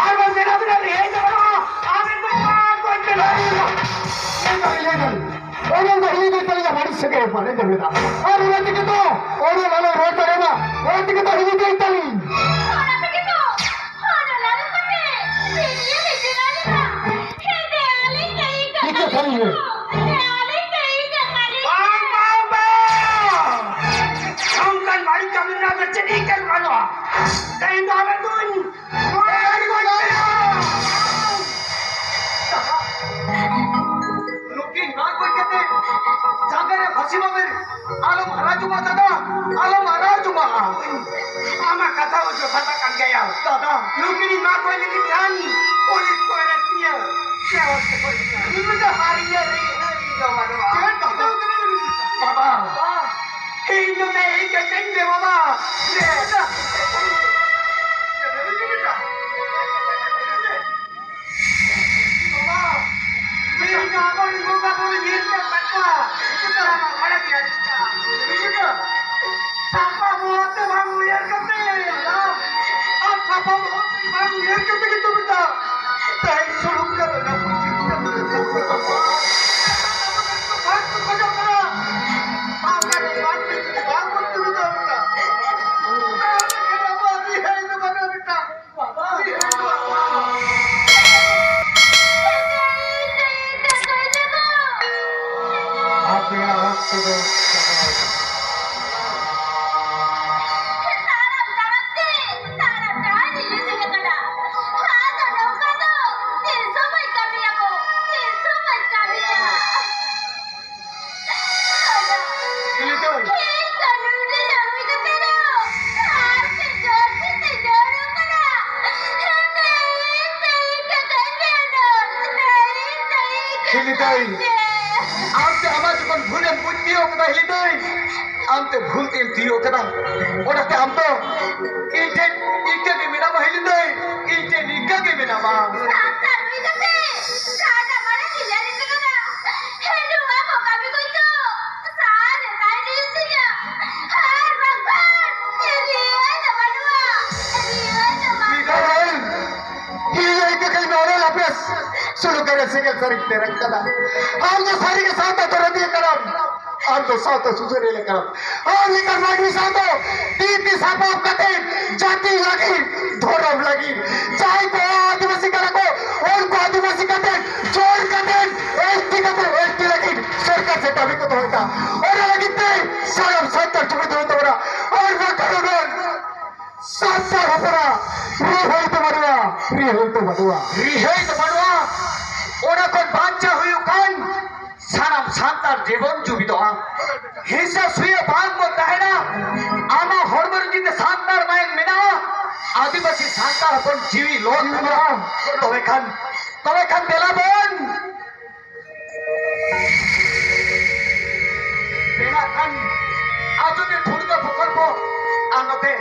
ᱟᱨ ᱵᱟᱝ ᱢᱮᱱᱟ ᱵᱮᱱᱟ ᱨᱤᱦᱟᱹᱭ ᱫᱚ ᱵᱟᱹᱱᱩᱜᱼᱟ᱾ ᱟᱵᱮᱱ ᱫᱚ ᱢᱟ ᱜᱚᱡ ᱵᱮᱱ ᱦᱩᱭᱩᱜᱼᱟ᱾ ᱞᱟᱹᱭ ᱫᱟᱹᱧ, ᱞᱟᱹᱭ ᱫᱟᱹᱧ᱾ ᱚᱱᱟ ᱫᱚ ᱦᱤᱞᱤ ᱫᱟᱹᱭ ᱛᱟᱹᱞᱤᱧᱟᱜ ᱵᱟᱹᱲᱤᱡ ᱥᱟᱹᱜᱟᱹᱭ ᱵᱟᱞᱮ ᱧᱟᱢ ᱮᱫᱟ᱾ ᱟᱨ ᱚᱱᱟ ᱛᱮᱜᱮ ᱛᱚ, ᱚᱱᱟ ᱞᱟᱞᱮ ᱨᱚᱲ ᱫᱟᱲᱮᱭᱟᱜ ᱢᱟ᱾ ᱚᱱᱟ ᱛᱮᱜᱮ ᱛᱚ ᱦᱤᱞᱤ ᱫᱟᱹᱭ ᱛᱟᱹᱞᱤᱧ᱾ ᱚᱱᱟ ᱛᱮᱜᱮ ᱛᱚ, ᱚᱱᱟ ᱞᱟᱞᱮ ᱛᱟᱞᱮ ᱦᱤᱞᱤ ᱞᱮ ᱪᱟᱞᱟᱣ ᱞᱮᱱᱟ᱾ ᱦᱮᱸ, ᱫᱮ ᱟᱞᱮ ᱠᱟᱹᱭ ᱠᱟᱱᱟ᱾ ᱪᱮᱫ ᱠᱟᱛᱷᱟ ᱞᱟᱹᱭ ᱢᱮ? ᱫᱮ ᱟᱞᱮ ᱠᱟᱹᱭ ᱠᱟᱱᱟ᱾ ᱵᱟᱝ, ᱵᱟᱝ, ᱵᱟᱝ᱾ ᱱᱚᱝᱠᱟᱱ ᱵᱟᱹᱲᱤᱡ ᱠᱟᱹᱢᱤ ᱨᱮᱱᱟᱜ ᱫᱚ ᱪᱮᱫ ᱤᱠᱟᱹ ᱵᱟᱹᱱᱩᱜᱼᱟ᱾ ᱛᱮᱦᱮᱧ ᱫᱚ ᱟᱞᱮ ᱫᱚᱧ ᱱᱩᱠᱤᱱ ᱢᱟ ᱜᱚᱡ ᱠᱟᱛᱮ ᱡᱟᱸᱜᱟ ᱨᱮ ᱯᱷᱟᱹᱥᱤ ᱵᱟᱵᱮᱨ ᱟᱞᱚᱢ ᱦᱟᱨᱟ ᱡᱚᱢᱟ ᱫᱟᱫᱟ, ᱟᱞᱚᱢ ᱦᱟᱨᱟ ᱡᱚᱢᱟ᱾ ᱟᱢᱟᱜ ᱠᱟᱛᱷᱟ ᱦᱚᱸ ᱡᱚᱛᱷᱟᱛ ᱠᱟᱱ ᱜᱮᱭᱟ ᱫᱟᱫᱟ᱾ ᱱᱩᱠᱤᱱ ᱢᱟ ᱜᱚᱡ ᱞᱟᱹᱜᱤᱫ ᱠᱷᱟᱱ ᱯᱩᱞᱤᱥ ᱠᱚ ᱮᱨᱮᱥᱴ ᱢᱮᱭᱟ᱾ ᱪᱮᱫ ᱦᱚᱸ ᱪᱮᱫ ᱦᱚᱸ ᱤᱧ ᱫᱚ ᱦᱟᱨᱤᱧᱟ ᱨᱮ, ᱤᱧ ᱫᱚ ᱵᱟᱹᱱᱩᱜᱼᱟ᱾ ᱪᱮᱫ ᱠᱟᱛᱷᱟ ᱠᱟᱱᱟ? ᱵᱟᱵᱟ, ᱤᱧ ᱫᱚ ᱱᱮ ᱤᱧ ᱠᱟᱹᱴᱤᱡ ᱵᱮ ᱵᱟᱵᱟ᱾ ᱫᱮ᱾ ᱵᱟᱵᱟ, ᱤᱧ ᱫᱚ ᱟᱵᱚᱨᱮᱱ ᱵᱚᱸᱜᱟ ᱵᱩᱨᱩ ᱧᱮᱞ ᱛᱮ ᱵᱟᱪᱪᱟ᱾ ᱥᱟᱯᱟ ᱵᱚᱦᱚᱜ ᱛᱮ ᱵᱟᱝ ᱩᱭᱦᱟᱹᱨ ᱠᱟᱛᱮ, ᱟᱨ ᱥᱟᱯᱟ ᱵᱚᱦᱚᱜ ᱛᱮ ᱵᱟᱝ ᱩᱭᱦᱟᱹᱨ ᱠᱟᱛᱮ ᱜᱮ ᱛᱚ ᱢᱮᱛᱟ᱾ ᱛᱮᱦᱮᱧ ᱥᱩᱱᱩᱢ ᱠᱟᱨᱚᱱᱟ ᱵᱷᱟᱜᱽ ᱠᱚ ᱠᱷᱚᱡᱚᱜ ᱠᱟᱱᱟ᱾ ᱟᱢ ᱛᱮ ᱟᱢᱟᱜ ᱡᱚᱠᱷᱚᱱ ᱵᱷᱩᱞᱮᱢ ᱵᱩᱡᱽ ᱛᱤᱭᱳᱜ ᱠᱟᱫᱟ ᱦᱤᱞᱤ ᱫᱟᱹᱭ, ᱟᱢ ᱛᱮ ᱵᱷᱩᱞ ᱛᱮᱢ ᱛᱤᱭᱳᱜ ᱠᱟᱫᱟ, ᱚᱱᱟᱛᱮ ᱟᱢ ᱫᱚ ᱤᱧ ᱴᱷᱮᱱ ᱤᱱᱠᱟᱹ ᱜᱮ ᱢᱮᱱᱟᱢᱟ ᱦᱤᱞᱤ ᱫᱟᱹᱭ, ᱤᱧ ᱴᱷᱮᱱ ᱤᱱᱠᱟᱹ ᱜᱮ ᱢᱮᱱᱟᱢᱟ᱾ ᱥᱟᱱᱛᱟᱲ ᱦᱩᱭ ᱠᱟᱛᱮ ᱥᱟᱱᱟᱢ ᱢᱟᱲᱟᱝ ᱨᱮ ᱞᱟᱹᱭ ᱠᱟᱱᱟ, ᱱᱚᱣᱟ ᱠᱚ ᱠᱟᱹᱢᱤ ᱠᱚ ᱫᱚ ᱥᱟᱦᱟ ᱨᱮ ᱛᱟᱦᱮᱸ ᱦᱩᱭᱩᱜ ᱛᱤᱧᱟ᱾ ᱟᱨ ᱵᱟᱝᱠᱷᱟᱱ ᱨᱤᱦᱟᱹᱭ ᱫᱚ ᱵᱟᱹᱱᱩᱜᱼᱟ, ᱨᱤᱦᱟᱹᱭ ᱫᱚ ᱵᱟᱹᱱᱩᱜᱼᱟ᱾ ᱤᱧ ᱟᱹᱭᱠᱟᱹ ᱠᱟᱹᱧ ᱱᱚᱰᱮ ᱞᱟᱯᱮᱥ ᱥᱩᱞᱩᱠ ᱨᱮ ᱥᱮᱸᱜᱮᱞ ᱥᱟᱹᱨᱤ ᱛᱮ ᱨᱟᱜ ᱠᱟᱫᱟ᱾ ᱟᱢ ᱫᱚ ᱥᱟᱹᱨᱤ ᱜᱮ ᱥᱟᱶᱛᱟ ᱫᱚᱨᱚᱫᱤᱭᱟᱹ ᱠᱟᱱᱟᱢ᱾ ᱟᱢ ᱫᱚ ᱥᱟᱶᱛᱟ ᱥᱩᱥᱟᱹᱨᱤᱭᱟᱹ ᱠᱟᱱᱟᱢ᱾ ᱟᱢ ᱞᱮᱠᱟᱱ ᱢᱟᱹᱱᱢᱤ ᱥᱟᱶ ᱫᱚ ᱛᱤ ᱛᱤ ᱥᱟᱯᱟᱵ ᱠᱟᱛᱮ ᱡᱟᱹᱛᱤ ᱞᱟᱹᱜᱤᱫ, ᱫᱷᱚᱨᱚᱢ ᱞᱟᱹᱜᱤᱫ, ᱡᱟᱦᱟᱸᱭ ᱠᱚ ᱟᱹᱫᱤᱵᱟᱹᱥᱤ ᱠᱟᱱᱟ ᱠᱚ, ᱩᱱᱠᱩ ᱟᱹᱫᱤᱵᱟᱹᱥᱤ ᱠᱟᱛᱮ, ᱡᱳᱨ ᱠᱟᱛᱮ, ᱮᱥ ᱴᱤ ᱠᱟᱛᱮ, ᱮᱥ ᱴᱤ ᱞᱟᱹᱜᱤᱫ ᱥᱚᱨᱠᱟᱨ ᱥᱮ ᱫᱟᱹᱵᱤ ᱠᱚ ᱫᱚᱦᱚᱭᱮᱫᱟ᱾ ᱚᱱᱟ ᱞᱟᱹᱜᱤᱫ ᱛᱮ ᱥᱟᱱᱟᱢ ᱥᱟᱱᱛᱟᱲ ᱡᱩᱢᱤᱫ ᱦᱩᱭᱩᱜ ᱛᱟᱵᱚᱱᱟ᱾ ᱟᱨ ᱵᱟᱝᱠᱷᱟᱱ ᱫᱚ ᱥᱟᱱᱛᱟᱲ ᱦᱚᱯᱚᱱᱟᱜ ᱨᱤᱦᱟᱹᱭ ᱫᱚ ᱵᱟᱹᱱᱩᱜᱼᱟ, ᱨᱤᱦᱟᱹᱭ ᱫᱚ ᱵᱟᱹᱱᱩᱜᱼᱟ᱾ ᱨᱤᱦᱟᱹᱭ ᱫᱚ ᱵᱟᱹᱱᱩᱜᱼᱟ᱾ ᱚᱱᱟ ᱠᱷᱚᱱ ᱵᱟᱧᱪᱟᱣ ᱦᱩᱭᱩᱜ ᱠᱷᱟᱱ ᱥᱟᱱᱟᱢ ᱥᱟᱱᱛᱟᱲ ᱡᱤᱵᱚᱱ ᱡᱩᱢᱤᱫᱚᱜᱼᱟ᱾ ᱦᱤᱸᱥᱟᱹ ᱥᱩᱭᱟᱹ ᱵᱟᱝ ᱵᱚᱱ ᱛᱟᱦᱮᱱᱟ᱾ ᱟᱢᱟᱜ ᱦᱚᱲᱢᱚ ᱨᱮ ᱡᱩᱫᱤ ᱥᱟᱱᱛᱟᱲ ᱢᱟᱭᱟᱝ ᱢᱮᱱᱟᱜᱼᱟ, ᱟᱹᱫᱤᱵᱟᱹᱥᱤ ᱥᱟᱱᱛᱟᱲ ᱦᱚᱯᱚᱱ ᱡᱤᱣᱤ ᱞᱚ ᱛᱟᱵᱚᱱᱟ᱾ ᱛᱚᱵᱮ ᱠᱷᱟᱱ, ᱛᱚᱵᱮ ᱠᱷᱟᱱ ᱫᱮᱞᱟ ᱵᱚᱱ ᱵᱮᱱᱟᱜ ᱠᱷᱟᱱ ᱟᱡᱚᱫᱤᱭᱟᱹ ᱴᱷᱩᱲᱜᱟᱹ ᱯᱨᱚᱠᱚᱞᱯᱚ ᱟᱨ ᱱᱚᱛᱮ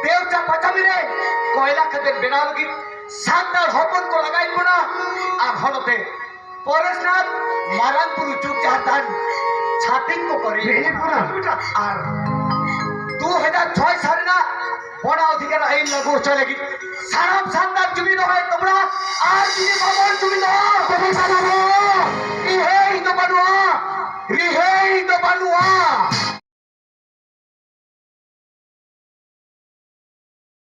ᱫᱮᱣᱪᱟ ᱯᱟᱪᱟᱢᱤ ᱨᱮ ᱠᱚᱭᱞᱟ ᱠᱷᱟᱫᱟᱱ ᱵᱮᱱᱟᱣ ᱞᱟᱹᱜᱤᱫ ᱥᱟᱱᱛᱟᱲ ᱦᱚᱯᱚᱱ ᱠᱚ ᱞᱟᱜᱟᱭᱮᱫ ᱵᱚᱱᱟ᱾ ᱟᱨ ᱦᱚᱸ ᱱᱚᱛᱮ ᱯᱚᱨᱮᱥᱱᱟᱛᱷ ᱢᱟᱨᱟᱝ ᱵᱩᱨᱩ ᱡᱩᱜᱽ ᱡᱟᱦᱮᱨ ᱛᱷᱟᱱ ᱪᱷᱟᱹᱛᱤᱠ ᱠᱚ ᱠᱚᱨᱤ ᱟᱨ ᱫᱩ ᱦᱟᱡᱟᱨ ᱪᱷᱚᱭ ᱥᱟᱞ ᱨᱮᱱᱟᱜ ᱵᱚᱱ ᱚᱫᱷᱤᱠᱟᱨ ᱟᱹᱭᱤᱱ ᱞᱟᱹᱜᱩ ᱦᱚᱪᱚ ᱞᱟᱹᱜᱤᱫ ᱥᱟᱱᱟᱢ ᱥᱟᱱᱛᱟᱲ ᱡᱩᱢᱤᱫᱚᱜ ᱦᱩᱭᱩᱜ ᱛᱟᱵᱚᱱᱟ᱾ ᱟᱨ ᱡᱩᱫᱤ ᱵᱟᱵᱚᱱ ᱡᱩᱢᱤᱫᱚᱜᱼᱟ, ᱛᱚᱵᱮ ᱥᱟᱱᱟᱢ ᱦᱚᱲ ᱨᱤᱦᱟᱹᱭ ᱫᱚ ᱵᱟᱹᱱᱩᱜᱼᱟ, ᱨᱤᱦᱟᱹᱭ ᱫᱚ ᱵᱟᱹᱱᱩᱜᱼᱟ᱾